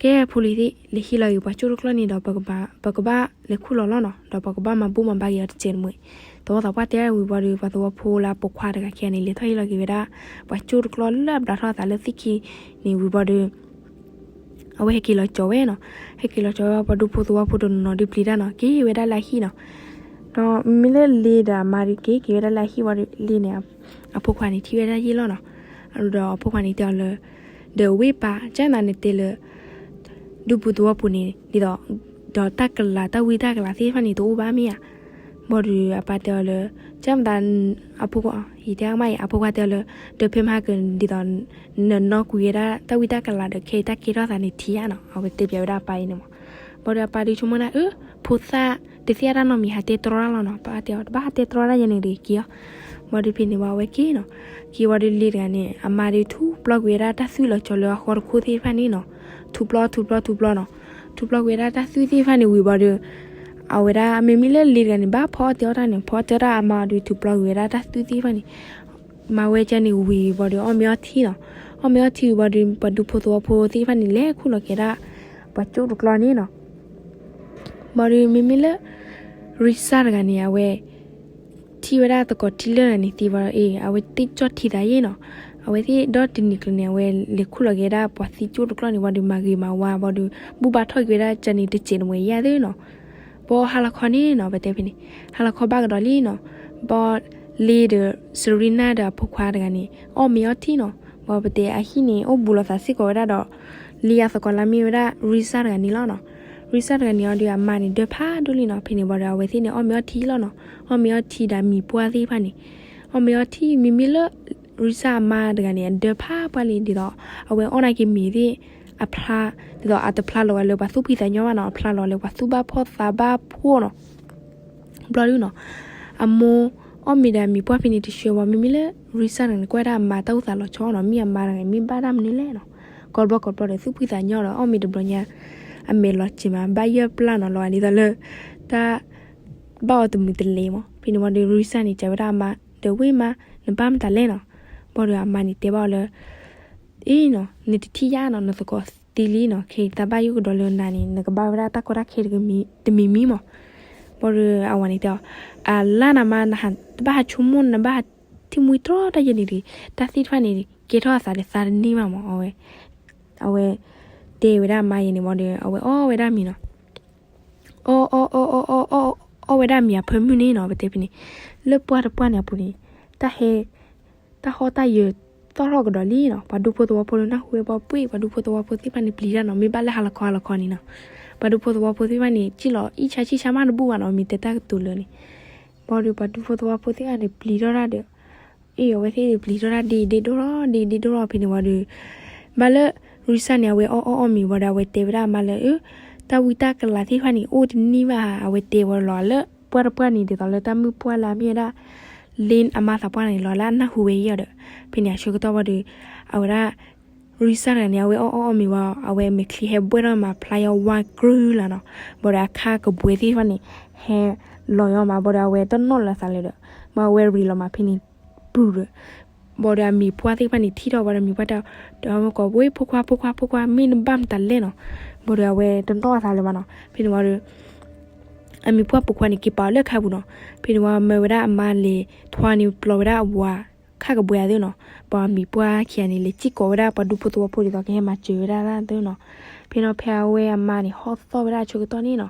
ကဲဖိလံၤသ့ၣ် လဲၤဟံးလီၤက့ၤပှၤကၠိတကျီန့ၣ်ဒီး ပကဘၣ်လဲၤခူၣ်လီၤလီၤနီၤ, ဒီးပှၤကဘၣ်မၤဘူၣ်မၤဘါက့ၤအီၤတစဲးတမှဲၤ. သဝီသးပှၢ်တဲဝံၤဘၣ်ဒီး ပှၤသဝီဖိလၢအပိာ်ခွါတဂၤခဲအံၤန့ၣ် လဲၤထီၣ်ဟံးလီၤက့ၤဝဲဒၣ် ပှၤကၠိတကျီလၢအဘျးထီၣ်အသးလၢသ့ၣ်ခံန့ၣ်ဝံၤဘၣ်ဒီး အဝဲဟဲက့ၤလီၤကၠီၤဝဲနီၤ, ဟဲက့ၤလီၤကၠီၤဝဲ ပှၤဒူဖိသဝီဖိတနီၤနီၤဒုးပျံၤတၢ်နီၤ, က့ၤဝဲဒၣ်လၢအဟံၣ်နီၤ. ဒီးမ့မ့ၢ်လၢလ့ဒီးအမါဒီး က့ၤက့ၤဝဲဒၣ်လၢအဟံၣ်ဝံၤဒီး လ့န့ၣ် အဖိခွါန့ၣ်ထံၣ်ဝဲဒၣ်ယဲၢ်လီၤနီၤ. ဒီးအဖိခွါန့ၣ်တဲအီၤလၢ ဒီးဝ့ၢ်ပၢ် ကနၤန့ၣ်တဲလၢ ဒူပူၤသဝီပူၤန့ၣ် ဒ်သိး ဒီးတၢ်ကလၤတၢ်ဝံတၢ်ကလၤသ့ၣ်တဖၣ်န့ၣ် တအိၣ်ဘၣ်မ့ၢ်ဧါ. ဘၣ်ဒီးအပၢ်တဲအီၤလၢ ကမသး အဖိခွါ ယတဲအမါအံၤ အဖိခွါတဲအီၤလၢ ဒီးဖဲမဟါက ဒ်သိးနနီၢ်ကွံာ်ဝဲဒၣ်တၢ်ဝံတၢ်ကလၤဒီး ခဲအံၤတၢ်ကဲထီၣ်သးန့ၣ်ထံၣ်ဧါနီၤ. အဝဲတဲပျးဝဲဒၣ်အပၢ်အံၤန့ၣ်မး. ဘၣ်ဒီးအပၢ်ဒုးဆိကမိၣ်ဒၣ် အၢ ဖိသၣ် တသ့ၣ်ညါတၢ်နီတမံၤ ဟးတဲတြီတၢ်လီၤနီၤ. ပၢ်တဲအီၤ တဘၣ်ဟးတဲတြီတၢ်ယဲန့ၣ်ဒီးက့ၤအီၤ. ဘၣ်ဒီးဖဲန့ၣ်ဝံၤအဝဲက့ၤနီၤ. က့ၤဝံၤဒီးလ့တဂၤန့ၣ် အမါဒီးထူးပျီကွံာ်ဝဲဒၣ်တၢ်သွံၣ်လီၤကၠီၤလၢအဃီတခိၣ်သ့ၣ်တဖၣ်န့ၣ်နီၤ. ထူးပျီ ထူးပျီ ထူးပျီနီၤ. ထူးပျီကွံာ်ဝဲဒၣ်တၢ်သွံၣ်သ့ၣ်တဖၣ်န့ၣ်ဝံၤဘၣ်ဒီး အဝဲဒၣ်မ့မ့ၢ်လၢလ့တဂၤန့ၣ် ဘၣ်ဖီအီၣ်တ့ၢ်အီၣ်တၢ်န့ၣ် ဖီအီၣ်တ့ၢ်အီၣ်တၢ် အမါဒီးထူးပျီကွံာ်ဝဲဒၣ်တၢ်သွံၣ်သ့ၣ်တဖၣ်န့ၣ် မၤဝဲကန့ၣ်ဝံၤဘၣ်ဒီး အီၣ်မ့ၤအီထံနီၤ. အီၣ်မ့ၤအီထံဝံၤဘၣ်ဒီး ပှၤဒူဖိသဝီဖိသ့ၣ်တဖၣ်န့ၣ် လဲၤခူၣ်လီၤက့ၤဒၣ် ပှၤကၠိတကျီန့ၣ်နီၤ. ဘၣ်ဒီးမ့မ့ၢ်လၢ ရံစၢ်တဂၤန့ၣ် အဝဲ ထံၣ်ဝဲဒၣ်သကိးထံလၢာ်န့ၣ်သံဘၣ်ဒီး အ့ အဝဲသ့ၣ်ကၠီၣ်ထံသးယဲနီၤ. အဝဲသ့ၣ်ဒီတနံၤကျၢၤန့ၣ် အဝဲလဲၤခူၣ်လီၤက့ၤဒၣ်ပှၤသံကၠိတကျီန့ၣ် ဘၣ်ဒီးမၤဂ့ၤမၤဝါဘၣ်ဒီး ဘူၣ်ဘါထီၣ်က့ၤဝဲဒၣ်ကန့ၣ်တစဲးတမှဲၤယဲၢ်သ့နီၤ. ဘၣ်ဟါလီၤခီန့ၣ်နီၤ ပတဲဖဲန့ၣ် ဟါလီၤခီဘၣ်ကဒီးလံနီၤ. ဘၣ်လ့ဒီး စရံနၢ်ဒီးအဖိခွါတဂၤန့ၣ် အီၣ်မ့ၤအီထံနီၤ. ဘၣ်ပတဲအဟံၣ်န့ၣ် အိၣ်ဘူးလိာ်သးစ့ၢ်ကီးဝဲဒၣ်ဒီး လ့အသကိးလၢမ့ၢ်ဝဲဒၣ် ရံစၢ်တဂၤန့ၣ်လီၤနီၤ. ရံစၢ်တဂၤန့ၣ်အီၤဒီးအမါန့ၣ် ဒၢဖးဒိၣ်လံနီၤ. ဖဲန့ၣ်ဘၣ်ဒီး အဝဲသ့ၣ်န့ၣ် အီၣ်မ့ၤအီထံလီၤနီၤ. အီၣ်မ့ၤအီထံဒီးမံၤပှၢ်သ့ၣ်တဖၣ်န့ၣ် အီၣ်မ့ၤအီထံ မ့မ့ၢ်လၢ ရံစၢ်အမါတဂၤန့ၣ် အဒၢဖးပှၢ်လံ ဒ်သိး အဝဲအီၣ်နာ်က့ၤမ့ၤသ့ၣ် အဖျါ ဒ်သိးအတဖျါလီၤဂာ်လၢပှၤသူၣ်ဖှံသးညီဘၣ်နီၤ, အဖျါလီၤလၢပှၤသူၣ်ဘၣ်ဖှီၣ်သးဘၣ်ဖှီၣ်နီၤ. ဘျီဒုနီၤ အမိၢ်အီၣ်မ့ၤဒီးမံၤပှၢ်ဖဲန့ၣ်တဆှၢဘၣ် မ့မ့ၢ်လၢ ရံစၢ်တဂၤန့ၣ် ကွၢ်ဝဲဒၣ်အမါတၢ်အိၣ်သးလီၤဆီနီၤ, မ့ၢ်အမါတဂၤန့ၣ် မ့ၢ်ဘၣ်တၢ်မနုၤလဲၣ်နီၤ. ကိးဘျီကိးဘျီဒီး သူၣ်ဖှံသးညီဒီး အီၣ်မ့ၤတဘျီညါ အမဲာ်လီၤစ့ၤမး ဘၣ်ယဲၢ်ပျၢ်နီၤ လီၤဂာ်ဒ်သိးလၢ တၢ် ဘၣ်အီၤတမုာ်တလဲၤမး. ဖဲန့ၣ်ဝံၤဒီး ရံစၢ်န့ၣ် စံးဝဲဒၣ်အမါဒီး ဝ့ၢ်မါ, နဘၣ်မတၤလဲၣ်နီၤ. ဘၣ်ဒီးအမါန့ၣ်တဲဘၣ်အီၤလၢ အ့နီၤ, နတထံၣ်ယါနီၤ, နသကိးသံလံနီၤ, ခဲအံၤသးဘၣ်ယိၣ်ကဒီးလၢနၤန့ၣ် နကဘၣ်ဝဲဒၣ်တၢ်ကီတၢ်ခဲတမံၤမံၤမး. ဘၣ်ဒီးအဝၤန့ၣ်တဲအီၤ, အလါနၤမါ, နဟးတဘၣ်ဟးဆိကမိၣ်, နဘၣ်ဟးထံၣ်မှံထီၣ်တၢ်ယဲန့ၣ်ဒီး တၢ်သ့ၣ်တဖၣ်န့ၣ် ကဲထီၣ်အသးဒီးသးတန့ၢ်ဘၣ်မး. အဝဲ အဝဲတဲဝဲဒၣ်အမါယဲန့ၣ်ဝံၤဒီး အဝဲအီၣ်ဝဲဒၣ်မ့ၤနီၤ. အီၣ်အီၣ်အီၣ်အီၣ်အီၣ်အီၣ် အီၣ်ဝဲဒၣ်မ့ၤအဖၢမုၢ်န့ၣ်နီၤ, ပတဲဖဲန့ၣ် လၢပှၢ်တပှၢ်န့ၣ်အပူၤန့ၣ် တၢ်ဟဲ တၢ်ဟီၣ်တၢ်ယၢၤသီၣ်ထီၣ်ကဒီးလံနီၤ. ပှၤဒူဖိသဝီဖိလၢနၢ်ဟူဝဲဘၣ်ပှ့ၢ်, ပှၤဒူဖိသဝီဖိသ့ၣ်တဖၣ်န့ၣ် ပျံၤတၢ်နီၤ, မ့ၢ်ဘၣ်လၢဟါလီၤခီဟါလီၤခီန့ၣ်နီၤ. ပှၤဒူဖိသဝီဖိသ့ၣ်တဖၣ်န့ၣ် စံၣ်လီၤအံၣ်ဆါဆံၣ်ဆါမးတဘူၣ်ဘၣ်နီၤ, မ့ၢ်တဲတၢ်ကတိၤလၢာ်န့ၣ်. ဘၣ်ဒီးပှၤဒူဖိသဝီဖိသ့ၣ်တဖၣ်န့ၣ် ပျံၤထီၣ်တၢ်ဒီး အ့ၣ်အဝဲသ့ၣ်ပျံၤထီၣ်တၢ်ဒ့ဒ့ဒိၣ်ထီၣ် ဒ့ဒ့ဒိၣ်ထီၣ်ဖဲန့ၣ်ဝံၤဒီး ဘၣ်လၢ ရံစၢ်န့ၣ် အဝဲအီၣ်အီၣ်အီၣ်မ့ၤဝံၤဒီး အဝဲတဲဝဲဒၣ်အမါလၢ အၢ တၢ်ဝံတၢ်ကလၤသ့ၣ်တဖၣ်န့ၣ် အိၣ်တန့ၢ်ဘၣ်ဧါ, အဝဲတဲဝဲလီၤလၢပှၢ်တပှၢ်န့ၣ် ဒ်သိးလၢတၢ်မုၢ်ပှၢ်လၢအမ့ၢ်ဝဲဒၣ် လ့အမါသးပှၢ်န့ၣ်လီၤလၢအနၢ်ဟူဝဲအံၤဒီး ဖဲန့ၣ်အဆၢကတီၢ်ဝံၤဒီး အဝဲဒၣ် ရံစၢ်တဂၤန့ၣ် အဝဲအီၣ်အီၣ်အီၣ်မ့ၤဝံၤ အဝဲမဲာ်ချံဟဲဘှဲၣ်ထီၣ်မး ဖျါယီၤဝါကြုလီၤနီၤ. ဘၣ်ဒီးအခါကဘှဲသ့ၣ်တဖၣ်န့ၣ် ဟဲလီၤယီၤမး ဘၣ်ဒီးအဝဲတနီၣ်လၢၤသးလၢၤဒီး ဘၣ်အဝဲရံလီၤမးဖဲန့ၣ် ပူၤဒီး ဘၣ်ဒီးအမံၤပှၢ်သ့ၣ်တဖၣ်န့ၣ် ထံၣ်ထီၣ်ဝံၤဒီး မံၤပှၢ်တဲ ဒီးမ့ၢ်ကိးဝဲ ဖိခွါ ဖိခွါ ဖိခွါ မ့ၢ်နဘၣ်မတၤလဲၣ်နီၤ. ဘၣ်ဒီးအဝဲတနီၣ်အသးလၢၤဘၣ်နီၤ. ဖဲန့ၣ်ဝံၤဒီး အမံၤပှၢ်ပိာ်ခွါန့ၣ် က့ၤပာ်အီၤလၢခါပူၤနီၤ. ဖဲန့ၣ်ဝံၤမၢဝဲဒၣ်အမါလဲၤထွါန့ၣ် ပျီဝဲဒၣ်အဝၤခါကဘှဲသ့နီၤ. ပှၤမံၤပှၢ်ခံဂၤန့ၣ် လဲၤစံၣ်ကိးဝဲဒၣ်ပှၤဒူဖိသဝီဖိဒ်သိးကဟဲမၤစၢၤဝဲဒၣ်သ့နီၤ. ဖဲန့ၣ်ဖဲအဝဲအမါန့ၣ် ဟီၣ်သီၣ်ဝဲဒၣ်အဆၢကတီၢ်န့ၣ်နီၤ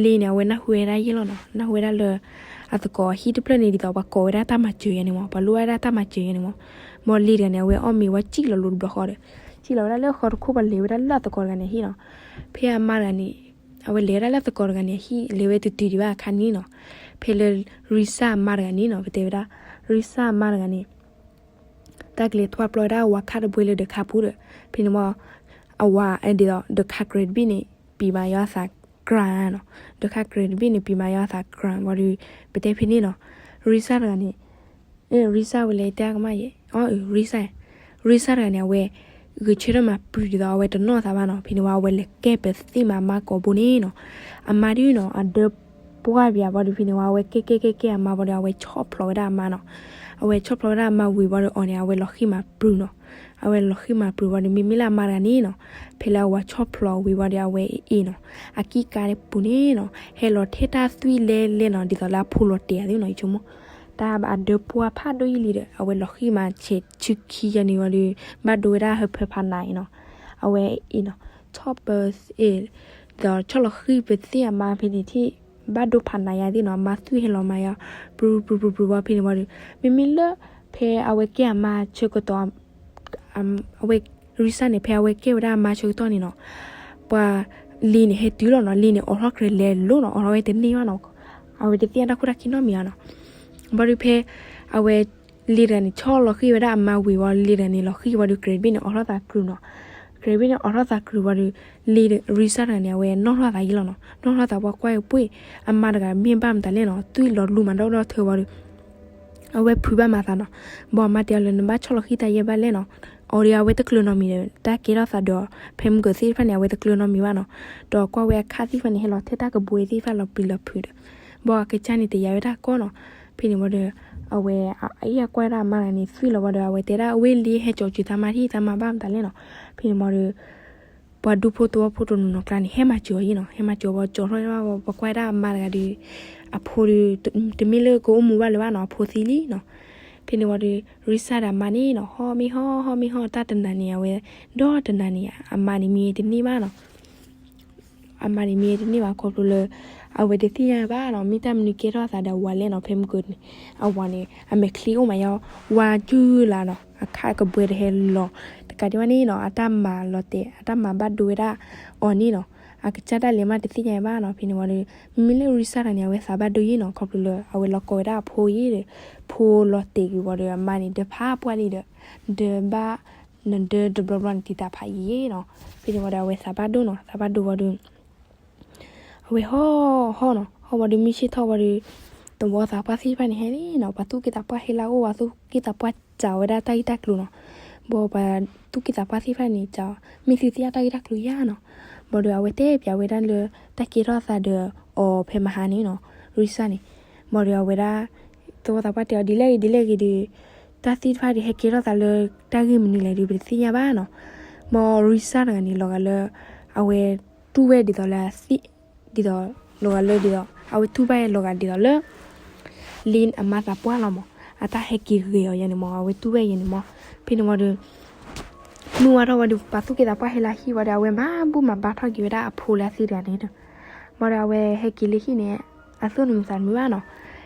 လ့န့ၣ် အဝဲနၢ်ဟူဝဲဒၣ်ယဲၢ်လီၤနီၤ. နၢ်ဟူဝဲဒၣ်လၢ အသကိးဟံၣ်တဖျၢၣ်န့ၣ် ဒ်သိးပှၤကိးဝဲဒၣ်တၢ်မၤစၢၤယဲန့ၣ်မး, ပှၤလိၣ်ဝဲဒၣ်တၢ်မၤစၢၤယဲန့ၣ်မး. ဘၣ်လ့တဂၤန့ၣ် အဝဲအီၣ်မ့ၤဝံၤစံၣ်လီၤလိၤတဘျီဃီဒီး စံၣ်လီၤဝဲဒၣ်လၢဃီတခိၣ် ပှၤလဲၤဝဲဒၣ်လၢအသကိးတဂၤန့ၣ်အဟံၣ်နီၤ. ဖဲအမါတဂၤန့ၣ် အဝဲလဲၤဝဲဒၣ်လၢသကိးတဂၤန့ၣ်အဟံၣ် လဲၤဝဲတတုၤဒံးဘၣ်အခါန့ၣ်နီၤ. ဖဲလၢ ရံစၢ်အမါတဂၤန့ၣ်နီၤ ပတဲဝဲဒၣ် ရံစၢ်အမါတဂၤန့ၣ် တၢ်ကလဲၤထွါပျီဝဲဒၣ်အဝၤခါတဘှဲလၢဒၢးခါပူၤဒီး ဖဲန့ၣ်မး အဝၤဒ်သိး ဒၢးခါကြဲးတဘ့ၣ်န့ၣ် ပံၤမးယွၤအသးကြၤနီၤ. ဒၢးခါကြဲးတဘ့ၣ်န့ၣ် ပံၤမးယွၤအသးကြၤဝံၤဒီး ပတဲဖဲန့ၣ်နီၤ ရံစၢ်တဂၤန့ၣ် ရံစၢ်ဝဲလဲၤတဲကမၣ်ယဲ အီ ရံစၢ် ရံစၢ်တဂၤန့ၣ် အဝဲ ဂဲၤဆၢထၢၣ်မၤပြူၤဒ်သိး အဝဲတနီၣ်သးဘၣ်နီၤ. ဖဲန့ၣ်ဝံၤ အဝဲလဲၤကဲပသံၣ်မးအမါကိာ်ဘိန့ၣ်နီၤ. အမါဒုနီၤ အဒၢပှၢ်ပယၤဘၣ်ဒီး ဖဲန့ၣ်ဝံၤ အဝဲကဲကဲကဲကဲအမါဘၣ်ဒီး အဝဲဆီၣ်ဖျိးဝဲဒၣ်အမါနီၤ. အဝဲဆီၣ်ဖျိးဝဲဒၣ်အမါဝံၤဘၣ်ဒီးအီၤန့ၣ် အဝဲလီၤဃံၤမၤပြူၤနီၤ. အဝဲလီၤဃံၤမၤပြူၤဘၣ်ဒီး မ့မ့ၢ်လၢအမါတဂၤန့ၣ်နီၤ ဖဲလၢအဝၤဆီၣ်ဖျိးဝံၤဘၣ်ဒီး အဝဲအ့ၣ်နီၤ အကံၢ်ကါန့ၣ်ပူၤန့ၣ်နီၤ ဟဲလီၤထဲတၢ်သွံၣ်လဲလဲနီၤ ဒ်သိးလၢအဖိလီၤတဲာ်အသးနီၤ ယဆိကမိၣ် တၢ်အဒၢပှၢ်ဖးဒိၣ်ယံာ်လံဒီး အဝဲလီၤဃံၤမၤဆဲးဆူခံယၤန့ၣ်ဝံၤဒီး ဘၣ်ဒိဝဲဒၣ်ဟၢဖၢဖးနးအံၤနီၤ. အဝဲအ့ၣ်နီၤ ဆီၣ်ပ ဒီးဆီၣ်လီၤဃံၤပသံၣ်အမါဖဲန့ၣ်ထံၣ် ဘၣ်ဒိဖးနးယၤသ့ၣ်နီၤ အမါသွံၣ်ဟဲလီၤမၤယၤ ပြူၤပြူၤပြူၤပြူၤဝံၤ ဖဲန့ၣ်ဝံၤဒီး မ့မ့ၢ်လၢ ဖဲအဝဲကဲအမါဆၢကတီၢ် အဝဲ ရံစၢ်န့ၣ် ဖဲအဝဲကဲဝဲဒၣ်အမါဆၢကတီၢ်န့ၣ်နီၤ ပှၤလ့န့ၣ်ဟဲတုၤလီၤနီၤ လ့န့ၣ်အိးထီၣ်ကြဲးလဲၤလိၤနီၤ အိးထီၣ်ဝဲတန့ၢ်ဘၣ်နီၤ အဝဲတသ့ၣ်ညါတၢ်ခိၣ်တၢ်ခံနီတမံၤဘၣ်နီၤ. ဘၣ်ဒီးဖဲ အဝဲ လ့တဂၤန့ၣ် ဆီၣ်လီၤဃံၤဝဲဒၣ်အမါဝံၤဝံၤ လ့တဂၤန့ၣ် လီၤဃံၤဝံၤဒီး ကြဲးတဘ့ၣ်န့ၣ် အိးထီၣ်သးကြူၤနီၤ ကြဲးတဘ့ၣ်န့ၣ် အိးထီၣ်သးကြူၤဝံၤဒီး လ့ ရံစၢ်တဂၤန့ၣ် အဝဲနီၣ်ထီၣ်သးယံာ်လီၤနီၤ နီၣ်ထီၣ်သးပှၢ်ကွၢ်ပှ့ၢ် အမါတဂၤမ့ၢ်ဘၣ်မတၤလဲၣ်နီၤ သွံၣ်လီၤလူၤမးဒီဒီထၢဝံၤဒီး အဝဲဖုးဘၣ်မၤသးနီၤ ဘၣ်အမါတဲအီၤလၢနဘၣ်ဆီၣ်လီၤဃံၤတၢ်ယဲၢ်ဘၣ်လဲၣ်နီၤ အီၤဒီးအဝဲတကျၢၤနီတမံၤဒီး တၢ်ကဲထီၣ်သးဒီး ဖဲမုၢ်ကၢၤသ့ၣ်တဖၣ်န့ၣ် အဝဲတကျၢၤနီတမံၤဘၣ်နီၤ ဒီးကွၢ်ဝဲအခါသ့ၣ်တဖၣ်န့ၣ် ဟဲလီၤထဲတၢ်ကဘှဲသ့ၣ်တဖၣ်လီၤပျံၤလီၤဖုးဒီး ဘၣ်အကစၢ်န့ၣ်တယာ်ဝဲဒၣ်ကီနီၤ ဖဲန့ၣ်ဝံၤဒီး အဝဲ အအ့ၣ်အကွၢ်ဒၣ်အမါတဂၤန့ၣ် သွံၣ်လီၤဝံၤဒီး အဝဲတဲဒၣ်ဝ့ၢ်လံဟဲကၠီၤစၢၤသးမါထံၣ်သးမါဘၣ်မတၤလဲၣ်နီၤ ဖဲန့ၣ်ဝံၤဒီး ပှၤဒူဖိသဝီဖိတနီၤနီၤကျါန့ၣ် ဟဲမၤစၢၤအီၤယံၤနီၤ ဟဲမၤစၢၤဝံၤကၠီၤထီၣ်ဝဲဒၣ်ပှၤကွၢ်ဒၣ်အမါတဂၤဒီး အဖိဒီး တမ့ၢ်လၢကအိၣ်မူဘၣ်လၢၤဘၣ်နီၤ အဖိသံလံနီၤ ဖဲန့ၣ်ဝံၤဒီး ရံစၢ်ဒီးအမါန့ၣ်နီၤ ဟီၣ်မ့ၢ်ဟီၣ် ဟီၣ်မ့ၢ်ဟီၣ် တၢ်တနၤန့ၣ် အဝဲ ဒီတနၤန့ၣ် အမါန့ၣ်မံတန့ၢ်ဘၣ်နီၤ အမါန့ၣ်မံတန့ၢ်ဘၣ်ခီဖျိလၢ အဝဲတသ့ၣ်ညါဘၣ်နီၤ မ့ၢ်တၢ်မနုၤကဲထီၣ်အသးဒီးအဝၤလဲၣ်နီၤ ဖဲမုၢ်ကၢၤန့ၣ် အဝၤန့ၣ် အမဲာ်ချံအိၣ်မးယါ ဝါကုလၢနီၤ အခါကဘှဲတဟဲလီၤ တကးဒံးဘၣ်န့ၣ်နီၤ အတၢ်မၤလီၤတဲာ် အတၢ်မၤဘၣ်ဒိဝဲဒၣ်အီၤန့ၣ်နီၤ အကစၢ်ဒၣ်လဲာ်မးတသ့ၣ်ညါဘၣ်နီၤ ဖဲန့ၣ်ဝံၤဒီး မ့မ့ၢ်လၢရံစၢ်တဂၤန့ၣ် အဝဲသးဘၣ်ဒိယံၤနီၤ ခီဖျိလၢ အဝဲလီၤကိးဝဲဒၣ်အဖိယံၤဒီး ဖိလီၤတဲာ်ကွံာ်ဝံၤဒီး အမါန့ၣ်ဒၢဖးပှၢ်လံဒီး ဒၢဘၣ် နဒၢတဘျီဘျီန့ၣ် တံာ်တာ်ဖးယံၤနီၤ ဖဲန့ၣ်ဝံၤဒီး အဝဲသးဘၣ်ဒိနီၤ သးဘၣ်ဒိဝံၤဒီး အဝဲဟီၣ်ဟီၣ်နီၤ ဟီၣ်ဝံၤဒီးမုၢ်ဆ့ၣ်ထီၣ်ဝံၤဒီး သဝီသးပှၢ်သ့ၣ်တဖၣ်န့ၣ်ဟဲန့ၣ်နီၤ ပှၤသူၣ်က့သးပှၢ်ဟဲလၢအအိၣ် ပှၤသူၣ်က့သးပှၢ်စံးဝဲဒၣ်တၢ်ဂ့ၢ်တၢ်ကျိၤနီၤ ဘၣ်ပှၤသူၣ်က့သးပှၢ်သ့ၣ်တဖၣ်န့ၣ် စံး မ့ၢ်သုသ့ၣ်ညါတၢ်ဂ့ၢ်တၢ်ကျိၤယါနီၤ ဘၣ်ဒီးအဝဲတဲပျးဝဲဒၣ်လၢ တၢ်ကဲထီၣ်သးဒီးအီၤဖဲမဟါန့ၣ်နီၤ ရံစၢ်န့ၣ်, ဘၣ်ဒီးအဝဲဒၣ် သဝီသးပှၢ်တဲအီၤ ဒ်လဲၣ်ဂ့ၤဒ်လဲၣ်ဂ့ၤဒီး တၢ်သ့ၣ်တဖၣ်ဒီးဟဲကဲထီၣ်သးလၢတၢ်ဂ့ၢ်မနုၤလဲၣ်ဒီး ပတသ့ၣ်ညါဘၣ်နီၤ. ဘၣ်ရံစၢ်တဂၤန့ၣ် လီၤဂာ်လၢ အဝဲတူၢ်ဝဲဒ်သိးလၢအသ့ၣ် ဒ်သိး လီၤဂာ်လၢဒ်သိး အဝဲတူၢ်ဘၣ်လီၤဂာ်ဒ်သိးလၢ လ့အမါသးပှၢ်လီၤမး, အတၢ်ဟဲက့ၤဂ့ၤအီၤယဲန့ၣ်မး အဝဲတူၢ်ဝဲယဲန့ၣ်မး. ဖဲန့ၣ်ဝံၤဒီး မုၢ်ဝါထီၣ်ဝံၤဒီး ပာ်သူၣ်က့ၤသးပှၢ်ဟဲလၢဟံၣ်ဝံၤဒီး အဝဲမၤဘူၣ်မၤဘါထီၣ်က့ၤဝဲဒၣ်အဖိလၢအသံတဂၤန့ၣ်ဒီး, ဘၣ်ဒီးအဝဲဟဲက့ၤလၢဟံၣ်န့ၣ် အသူၣ်တမုာ်သးတမုာ်ဘၣ်နီၤ.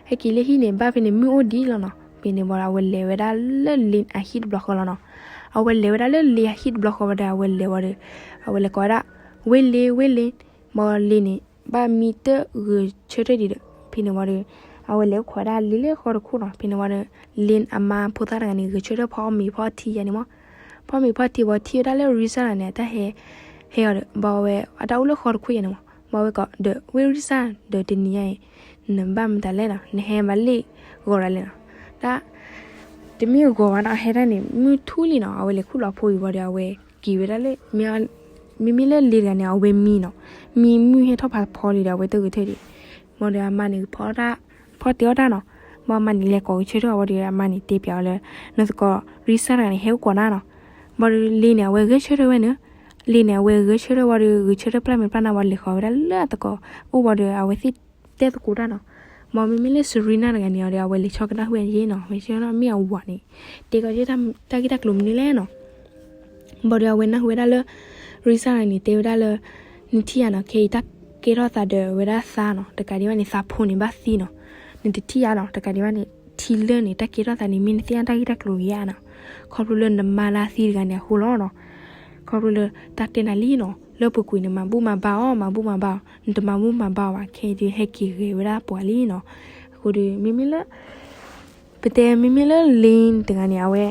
ဟဲက့ၤလၢဟံၣ်န့ၣ် ဘၣ်ဖဲန့ၣ်မုၢ်အိၣ်ဒံးလီၤနီၤ. ဖဲန့ၣ်ဝံၤဒီး အဝဲလဲၤဝဲဒၣ်လၢလ့အဟံၣ်တဘျီဃီလီၤနီၤ. အဝဲလဲၤဝဲဒၣ်လၢလ့အဟံၣ်တဘျီဃီဝံၤဒီး အဝဲလဲၤဝံၤဒီး အဝဲလဲၤကိးဝဲဒၣ် ဝ့ၢ်လ့ ဝ့ၢ်လ့, ဘၣ်လ့န့ၣ် ဘၣ်မံတၢ်ဂဲၤဆၢထၢၣ်ဒံးဒီး ဖဲန့ၣ်ဝံၤဒီး အဝဲလဲၤအိၣ်ခိးဝဲဒၣ်လ့လၢဃီတခိၣ်နီၤ. ဖဲန့ၣ်ဝံၤဒီး လ့အမါဖိသၣ်တဂၤန့ၣ် ဂဲၤဆၢထၢၣ်ဖီအီၣ်မ့ၤဖီအီထံယဲန့ၣ်မး. ဖီအီၣ်မ့ၤဖီအီထံဝံၤ ထံၣ်ဝဲဒၣ်လၢရံစၢ်တဂၤန့ၣ် အတၢ်ဟဲ ဟဲအီၤဒီး ဘၣ်ဝဲအတၢ်အိၣ်လၢဃီတခိၣ်ယဲန့ၣ်မး. ဘၣ်ဝဲကိးဒီး ဝ့ၢ်ရံစၢ်ဒီး တနံၤညါအံၤ နဘၣ်မတၤလဲၣ်နီၤ, နဟဲမၤလ့ၣ်ဂီၤဒၣ်လဲၣ်နီၤ. တၢ် တမ့ၢ်ဂီၤဘၣ်နီၤ, ဟဲဒၣ်န့ၣ် မုၢ်ထူၣ်လံနီၤ. အဝဲလဲၤခူၣ်လီၤဖိအံၤဝံၤဒီး အဝဲက့ၤဝဲဒၣ်လၢ မ့မ့ၢ်လၢလ့တဂၤန့ၣ် အဝဲမံနီၤ. မံမုၢ်ဟဲထီၣ်ဖးဖီလံဒီး အဝဲတဂဲၤဆၢထၢၣ်ဒံး. ဘၣ်ဒီးအမါန့ၣ် ဖီတဲအီၣ်တၢ်နီၤ. ဘၣ်အမါန့ၣ် လဲၤကိးဂဲၤဆၢထၢၣ်ဝံၤဒီး အမါန့ၣ်တဲပျးအီၤလၢ နသကိးရံစၢ်တဂၤန့ၣ် ဟဲအိၣ်ကိးနၤနီၤ. ဘၣ်ဒီးလ့န့ၣ် အဝဲဂဲၤဆၢထၢၣ်ဝဲန့ၣ်, လ့န့ၣ် အဝဲဂဲၤဆၢထၢၣ်ဝံၤဒီး ဂဲၤဆၢထၢၣ်ပျၢ်မဲာ်ပျၢ်နါဝံၤ လဲၤဃီၤဝဲဒၣ်လၢအသကိးအိၣ်ဝံၤဒီး အဝဲသ့ၣ်တဲသကိးတၢ်နီၤ. ဘၣ်မ့မ့ၢ်လၢစရံနၢ်တဂၤန့ၣ်ဒီး အဝဲလဲၤဆီကနၣ်ဃုာ်ယဲနီၤ. ဝဲဆၢနီၤ မ့ၢ်အဝၤန့ၣ် တဲကီးတၢ်ဂ့ၢ်တၢ်ကျိၤမနုၤလဲၣ်နီၤ. ဘၣ်ဒီးအဝဲနၢ်ဟူဝဲဒၣ်လၢ ရံစၢ်တဂၤန့ၣ် တဲဝဲဒၣ်လၢ နထံၣ်ဧါနီၤ, ခဲအံၤတၢ်ကဲထီၣ်သးဒီးဝဲဒၣ်သးနီၤ, တကးဒံးဘၣ်န့ၣ် သးဖိန့ၣ်ဘၣ်သံနီၤ. နတထံၣ်ဧါနီၤ, တကးဒံးဘၣ်န့ၣ် ထံလၢန့ၣ် တၢ်ကဲထီၣ်သးန့ၣ် မ့ၢ်နသ့ၣ်ညါတၢ်ဂ့ၢ်တၢ်ကျိၤဧါနီၤ. ခီဖျိလၢနမါလၢအသံတဂၤန့ၣ်အဃိလီၤနီၤ. ခီဖျိလၢတၢ်တဲနၤလံနီၤ, လၢပူၤကွံာ်န့ၣ် မၤဘူၣ်မၤဘါအီၤ, မၤဘူၣ်မၤဘါအီၤ, နတမၤဘူၣ်မၤဘါအီၤဘၣ်, ခဲအံၤဒုးဟဲက့ၤဂဲၤဝဲဒၣ်ပှၤလံနီၤ. အဃိဒီး မ့မ့ၢ်လၢ ပတဲမ့မ့ၢ်လၢလ့တဂၤန့ၣ် အဝဲ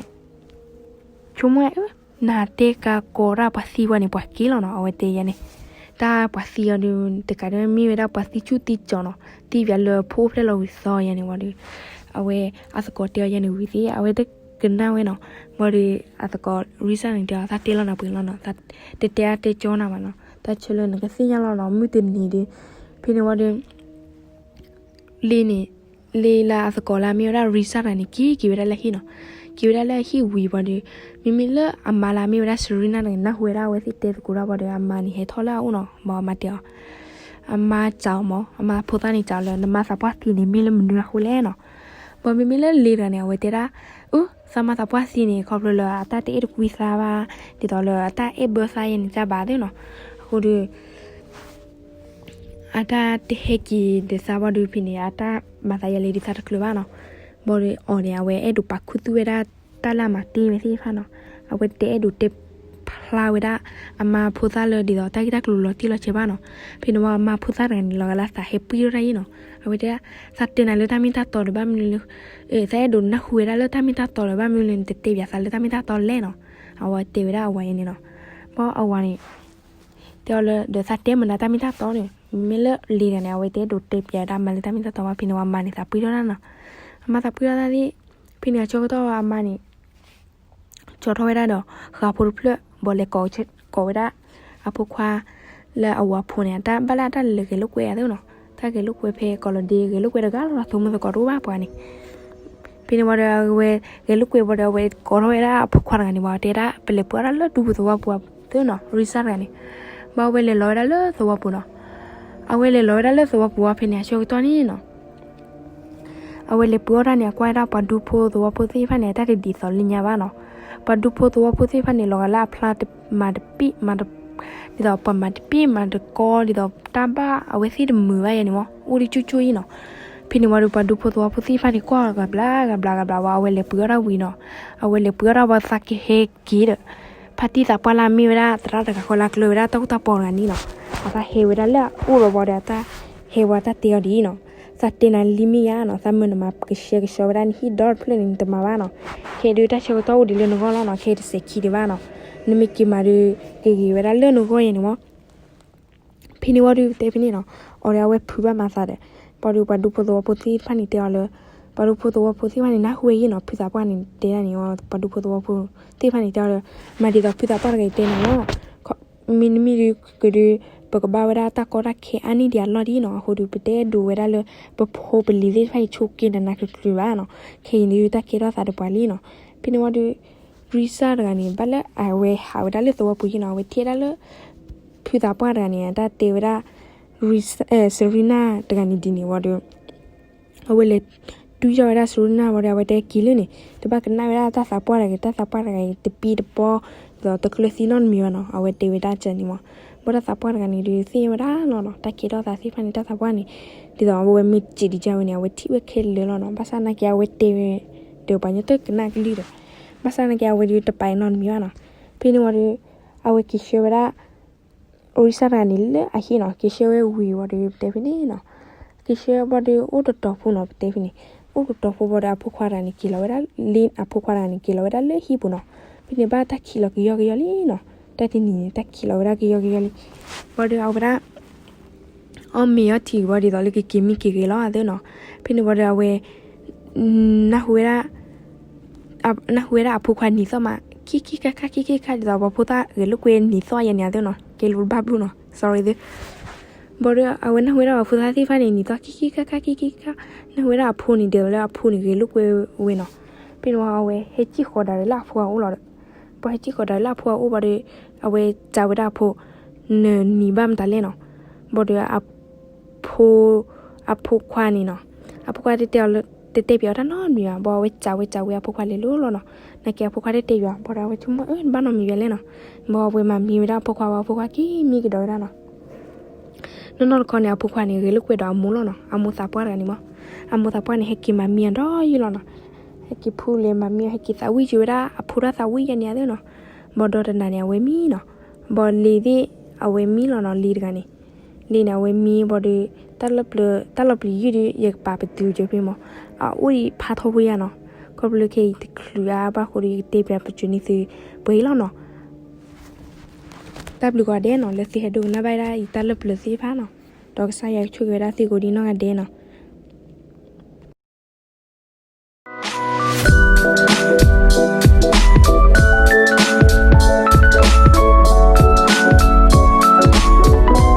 ဆိကမိၣ်ဝဲ နတဲကါကိးတၢ်ပှၤသံဝဲန့ၣ် ပှၤက့ၤလီၤနီၤ, အဝဲတဲယဲန့ၣ်. တၢ်ပှၤသံအီၤဒီး တကးဒံးမ့ၢ်ဝဲဒၣ်ပှၤသံဆူၣ်သံကၠီၤနီၤ, သံပၠးလၢဖိအိၣ်ဖျဲၣ်လီၤဝံၤသီယဲန့ၣ်ဝံၤဒီး အဝဲအသကိးတဲအီၤယဲန့ၣ်ဝံၤသ့ၣ် အဝဲတကနၣ်ဝဲနီၤ. ဝံၤဒီး အသကိးရံစၢ်န့ၣ်တဲအီၤ သးတဲလီၤနၤပှဲၤလီၤနီၤ, တတဲအါတဲကၠီနၤဘၣ်နီၤ, တၢ်ဆၢလၢနကသ့ၣ်ညါလီၤနီၤ, မုၢ်တနံၤဒီး ဖဲန့ၣ်ဝံၤဒီး လ့န့ၣ် လ့လၢအသကိးလၢအမ့ၢ်ဝဲဒၣ်ရံစၢ်တဂၤန့ၣ် က့ၤက့ၤဝဲဒၣ်လၢဟံၣ်နီၤ. က့ၤဝဲဒၣ်လၢဟံၣ်ဝံၤဝံၤဒီး မ့မ့ၢ်လၢအမါလၢအမ့ၢ်ဝဲဒၣ်စရံနၢ်န့ၣ် နၢ်ဟူဝဲဒၣ်အဝဲသ့ၣ်တဲသကိးတၢ်ဝံၤဒီး အမါန့ၣ်ဟဲထီၣ်လၢအအိၣ်နီၤ, ဘၣ်အမါတဲအီၤ အမါစံးအီၤမး, အမါဖိသၣ်န့ၣ်စံးအီၤလၢ နမါသးပှၢ်သံန့ၣ် မ့ၢ်လၢမနုၤအဃိလဲၣ်နီၤ. ဘၣ်မ့မ့ၢ်လၢလ့တဂၤန့ၣ် အဝဲတဲဒၣ် အၢ သးမါသးပှၢ်သံန့ၣ် ခီဖျိလၢအတၢ်တအဲၣ်တကွံသးဘၣ်, ဒ်သိးလၢအတၢ်အဲၣ်ဘၢသးယဲန့ၣ်တၢ်ဘၣ်သ့နီၤ. အဃိဒီး အတၢ်တဟဲက့ၤဒီးသးဘၣ်ဒီးဖဲန့ၣ် အတၢ်မၤသးယဲလၢဒ်သးတချုးဘၣ်နီၤ. ဘၣ်ဒီးအီၤန့ၣ် အဝဲအဲၣ်ဒိးပာ်ခူသူၣ်ဝဲဒၣ်တၢ်လၢအမၤတ့ၢ်ဝဲသ့ၣ်တဖၣ်နီၤ. အဝဲတအဲၣ်ဒိးတဲဖျါဝဲဒၣ် အမါဖိသၣ်လၢဒ်သိးတၢ်ဂ့ၢ်တၢ်ကျိၤလီၤတံၢ်လီၤဆဲးဘၣ်နီၤ. ဖဲန့ၣ်ဝံၤအမါဖိသၣ်တဂၤန့ၣ် လီၤဂာ်လၢသးဟဲပှံၢ်ထီၣ်တၢ်အံၤနီၤ. အဝဲတဲဒၣ် သးတဲနၤလၢတၢ်မ့ၢ်တၢ်တီဒီးဘၣ်မနုၤလၢ သးအဲၣ်ဒိးနၢ်ဟူဝဲဒၣ်လၢတၢ်မ့ၢ်တၢ်တီလၢၤ ဘၣ်မနုၤလၢနတတဲပၠးသးလၢတၢ်မ့ၢ်တၢ်တီလဲၣ်နီၤ. အဝဲတဲဝဲဒၣ်အဝၤအံၤန့ၣ်နီၤ. ဘၣ်အဝၤန့ၣ် တဲအီၤလၢ ဒီးသးတဲမနုၤတၢ်မ့ၢ်တၢ်တီန့ၣ်, မ့မ့ၢ်လၢလ့တဂၤန့ၣ် အဝဲတအဲၣ်ဒိးတဲပၠးဒၣ်မါလၢတၢ်မ့ၢ်တၢ်တီဘၣ်. ဖဲန့ၣ်ဝံၤအမါန့ၣ်သးပှံၢ်ထီၣ်တၢ်နီၤ. အမါသးပှံၢ်ထီၣ်တၢ်သ့ၣ်, ဖဲန့ၣ်အဆၢကတီၢ်အမါန့ၣ် ကၠီထီၣ်ဝဲဒၣ်ဒီး ဃးဖိတဖျၢၣ် ဘၣ်လဲၤကိးဝဲဒၣ် အဖိခွါ လၢအဝၤဖိန့ၣ် အတၢ်ဘၣ်လၢအတၢ်လဲၤဂဲၤလိာ်ကွဲအသးနီၤ. တၢ်ဂဲၤလိာ်ကွဲဖဲကိးလီၤဒ့ ဂဲၤလိာ်ကွဲတဂၤလီၤ သးမုာ်သကိးတအိၣ်ဘၣ်ပှၤန့ၣ်. ဖဲန့ၣ်ဝံၤဒီး အဝဲဂဲၤလိာ်ကွဲဝံၤဒီး အဝဲကိးထီၣ်ဝဲဒၣ်အဖိခွါတဂၤန့ၣ် ဘၣ်တဲဒၣ် ပလဲၤပှ့ၤအီၣ်တၢ်လၢဒူပူၤသဝီပူၤသ့နီၤ, ရံစၢ်တဂၤန့ၣ်. ဘၣ်အဝဲလဲၤလီၤဝဲဒၣ်လၢသဝီပူၤနီၤ. အဝဲလဲၤလီၤဝဲဒၣ်လၢသဝီပူၤဝံၤ ဖဲန့ၣ်အဆၢကတီၢ်န့ၣ်နီၤ အဝဲလဲၤပှ့ၤအီၣ်တၢ်န့ၣ် အကွၢ်ဝဲဒၣ်ပှၤဒူဖိသဝီဖိသ့ၣ်တဖၣ်န့ၣ် အတၢ်တဒ်သိးလၢညါဘၣ်နီၤ. ပှၤဒူဖိသဝီဖိသ့ၣ်တဖၣ်န့ၣ် လီၤဂာ်လၢအဖျါမၤတပံၣ်မၤတ, ဒ်သိးပှၤမၤတပံၣ်မၤတကီ ဒ်သိးတၢ်ဘၣ်အဝဲသ့ၣ်တမုာ်ဘၣ်ယဲန့ၣ်မး အိၣ်ဒံးကၠူကၠူအံၤနီၤ. ဖဲန့ၣ်ဝံၤဒီး ပှၤဒူဖိသဝီဖိသ့ၣ်တဖၣ်န့ၣ် ကွၢ်ဂၤဘျါဂၤဘျါဂၤဘျါဝံၤ အဝဲလဲၤပှ့ၤအီၣ်တၢ်ဝံၤနီၤ. အဝဲလဲၤပှ့ၤအီၣ်တၢ်ဝံၤ သးကဟဲက့ၤဒီး ဖါတံၢ်သးပှၢ်လၢအမ့ၢ်ဝဲဒၣ်သရၣ်တဂၤဃီလၢအကျၢၤဝဲဒၣ်တၢ်အိၣ်တၢ်ပီတဂၤန့ၣ်နီၤ. အတၢ်ဟဲဝဲဒၣ်လၢအအိၣ်ဒီးဝံၤဒီး အတၢ်ဟဲဝံၤတၢ်တဲအီၤဒ်အံၤနီၤ. သးတဲနၤလံမ့ၢ်ယါနီၤ, သးမၢနမၤကဆှဲကဆှီဝဲဒၣ်နဟံၣ်ဒီတဖျၢၣ်န့ၣ် နတမၤဘၣ်နီၤ. ခဲအံၤဒုးတၢ်ဆၢကတီၢ်အိၣ်ဒံးလၢနဂီၢ်လီၤနီၤ, ခဲအံၤတစဲးခံဒံးဘၣ်နီၤ. နမ့ၢ်က့ၤမၤဒီး ကဂ့ၤဝဲဒၣ်လၢနဂီၢ်ယဲန့ၣ်မး. ဖဲန့ၣ်ဝံၤဒီးတဲဖဲန့ၣ်နီၤ, အီၤဒီးအဝဲဖုးဘၣ်မၤသးဒီး ပှၤဒူ ပှၤဒူဖိသဝီဖိသ့ၣ်တဖၣ်န့ၣ်တဲအီၤလၢ ပှၤဒူဖိသဝီဖိသ့ၣ်တဖၣ်န့ၣ် နၢ်ဟူဝဲယဲနီၤ, ဖုသးပှၢ်န့ၣ်တဲဒၣ်န့ၣ်, ပှၤဒူဖိသဝီဖိသ့ၣ်တဖၣ်န့ၣ်တဲအီၤလၢ မၤဒ်သိးဖုသးပှၢ်တဂၤအံၤတဲနၤလီၤ. မ့တမ့ၢ်ဒုးကဒုး ပကဘၣ်ဝဲဒၣ်တၢ်ကီတၢ်ခဲအါန့ၢ်ဒံးအလီၢ်ဒ်နီၤ. အဃိဒီး ပတအဲၣ်ဒိးဝဲဒၣ်လၢ ပဖိပလံၤသ့ၣ်တဖၣ်အံၤ ဆိးက့နးနးကျုၤကျုၤဘၣ်နီၤ. ခဲအံၤဒုးတၢ်ကဲထီၣ်သးတပှၤလံနီၤ. ဖဲန့ၣ်ဝံၤဒီး ရံစၢ်တဂၤန့ၣ် ဘၣ်လၢအဝဲဟးဝဲဒၣ်လၢသဝီပူၤယံနီၤ, အဝဲထံၣ်ဝဲဒၣ်လၢ ဖုသးပှၢ်တဂၤန့ၣ် အတၢ်တဲဝဲဒၣ် စရံနၢ်တဂၤန့ၣ်ဒ်န့ၣ်ဝံၤဒီး အဝဲလဲၤတူၢ်ယီၢ်ဝဲဒၣ်စရံနၢ်ဝံၤဒီး အဝဲတဲက့ၤလၢန့ၣ် တဘၣ်ကနၣ်ဝဲဒၣ်တၢ်သးပှၢ်တဂၤ, တၢ်သးပှၢ်တဂၤအံၤ တပံတပီ ဒီးတကျၢၤသံနီတမံၤဘၣ်နီၤ. အဝဲတဲဝဲဒၣ်ကဲန့ၣ်မး. ဘၣ်တၢ်သးပှၢ်တဂၤန့ၣ်ဒီး သ့ၣ်ညါဝဲဒၣ်လီၤနီၤ, တၢ်ကဲထီၣ်သးသ့ၣ်တဖၣ်န့ၣ် တၢ်သးပှၢ်န့ၣ် ဒ်သိးအဝဲမ့ၢ်စံးဒံးကဝဲန့ၣ် အဝဲထံၣ်ဝဲခဲလၢာ်လီၤနီၤ. ဘၣ်ဆၣ်နာ်က့အဝဲတဲဝဲဒီး ပှၤညီတကနၣ်ကလုၢ်ဒီး ဘၣ်ဆၣ်နာ်က့အဝဲဒီးတပာ်နီတမံၤဘၣ်နီၤ. ဖဲန့ၣ်ဝံၤဒီး အဝဲက့ၤဆှၢဝဲဒၣ် ရံစၢ်တဂၤန့ၣ်လၢအဟံၣ်နီၤ, က့ၤဆှၢဝဲဝံၤဝံၤဒီး ပတဲဖဲန့ၣ်နီၤ, က့ၤဆှၢဘၣ်ဒီး အိၣ်တတီၤဖိနီၤ, ပတဲဖဲန့ၣ် အိၣ်တတီၤဖိဘၣ်ဒီး အဖိခွါတဂၤန့ၣ် က့ၤလီၤဝဲဒၣ်လၢ အဖိခွါတဂၤန့ၣ် က့ၤလီၤဝဲဒၣ်လၢဟံၣ်ပူၤနီၤ. ဖဲန့ၣ်ဘၣ်တၢ်ခံးလီၤကယီကယီလံနီၤ, တၢ်တနံၤန့ၣ် တၢ်ခံးလီၤဝဲဒၣ်ကယီကယီလံ. ဘၣ်ဒီးအဝဲဒၣ် အီၣ်မ့ၤအီထံဝံၤဒီး ဒ်သိးလၢကက့ၤမံက့ၤဂ့ၤလီၤသ့နီၤ. ဖဲန့ၣ်ဝံၤဒီးအဝဲ နၢ်ဟူဝဲဒၣ် နၢ်ဟူဝဲဒၣ်အဖိခွါနံၤသီၣ်မး ခံခံခါခါ ခံခံခါ ဒ်သိးပှၤဖိသၣ်ဂဲၤလိာ်ကွဲနံၤသီၣ်ယဲန့ၣ်သ့နီၤ, ကဲလိာ်တဘၣ်ဘျုးနီၤ, sorry သ့. ဘၣ်ဒီးအဝဲနၢ်ဟူဝဲဒၣ်ပှၤဖိသၣ်သ့ၣ်တဖၣ်န့ၣ် နံၤသီၣ်ခံခံခါခါ ခံခံခါ, နၢ်ဟူဝဲဒၣ်အဖိန့ၣ် ဒ်သိးလၢအဖိန့ၣ်ဂဲၤလိာ်ကွဲဝဲနီၤ. ဖဲန့ၣ်ဝံၤအဝဲဟဲစံၣ်ဃီၤဒၣ်လၢအဖိအအိၣ်လီၤဒီး ပှၤဟဲစံၣ်ဃီၤဒၣ်လၢအဖိအအိၣ်ဘၣ်ဒီး အဝဲစံးဝဲဒၣ်အဖိ, နနံၤဘၣ်မတၤလဲၣ်နီၤ. ဘၣ်ဒီး အဖိခွါန့ၣ်နီၤ, အဖိခွါတတဲအီၤလၢ တတဲပၠးအီၤတၢ်နီတမံၤဘၣ်, ဘၣ်အဝဲစံးဝဲစံးဝဲအဖိခွါလဲၤလိၤလီၤနီၤ. နာ်က့အဖိခွါတတဲပၠး, ဘၣ်ဒီးအဝဲဆိကမိၣ် အၢ ဘၣ်နီတမံၤဘၣ်လဲၣ်နီၤ. ဘၣ်အဝဲမၤမံဝဲဒၣ်အဖိခွါဝံၤ အဖိခွါက့ၤမံကဒီးဝဲဒၣ်နီၤ. နီၢ်နီၢ်တခီန့ၣ် အဖိခွါန့ၣ် ဂဲၤလိာ်ကွဲဒီးအမိၢ်လီၤနီၤ. အမိၢ်သးပှၢ်တဂၤန့ၣ်မး, အမိၢ်သးပှၢ်န့ၣ် ဟဲက့ၤမၤမံအီၤဒီးယုၢ်လီၤနီၤ. ဟဲက့ၤဖူလဲၤမၤမံအီၤ ဟဲက့ၤသးဝံၣ်က့ၤဝဲဒၣ်အဖိတၢ်သးဝံၣ်ယဲန့ၣ်သ့နီၤ. ဘၣ်ဒီးတနၤန့ၣ် အဝဲမံနီၤ. ဘၣ်လံၤသ့ၣ် အဝဲမံလီၤနီၤ, လံၤတဂၤန့ၣ် လံၤန့ၣ် အဝဲမံဘၣ်ဒီး တၢ်လၢပျၢၤ တၢ်လီၤပျံၤယုၢ်ဒီး ယကပာ်ပတုာ်က့ၤဖဲမး, အအိၣ်ဒံးဖးထီဖိယါနီၤ. ခီဖျိခဲအံၤတချုးအါဘၣ်အဃိဒီး ယကတဲပၠးပစိၤန့ၢ်သုပှဲၤအံၤလီၤနီၤ. တၢ်ဘျုးကိးဂၤဒဲးနီၤ လၢသုဟဲဒိကနၣ်ဘၣ်ဒၣ်အံၤတၢ်လၢပျၢၤသ့ၣ်တဖၣ်နီၤ. ဒီးကစၢ်ယွၤကဆိၣ်ဂ့ၤဝဲဒၣ်သုကိးဒံးနီၢ်ဂၤဒဲးနီၤ.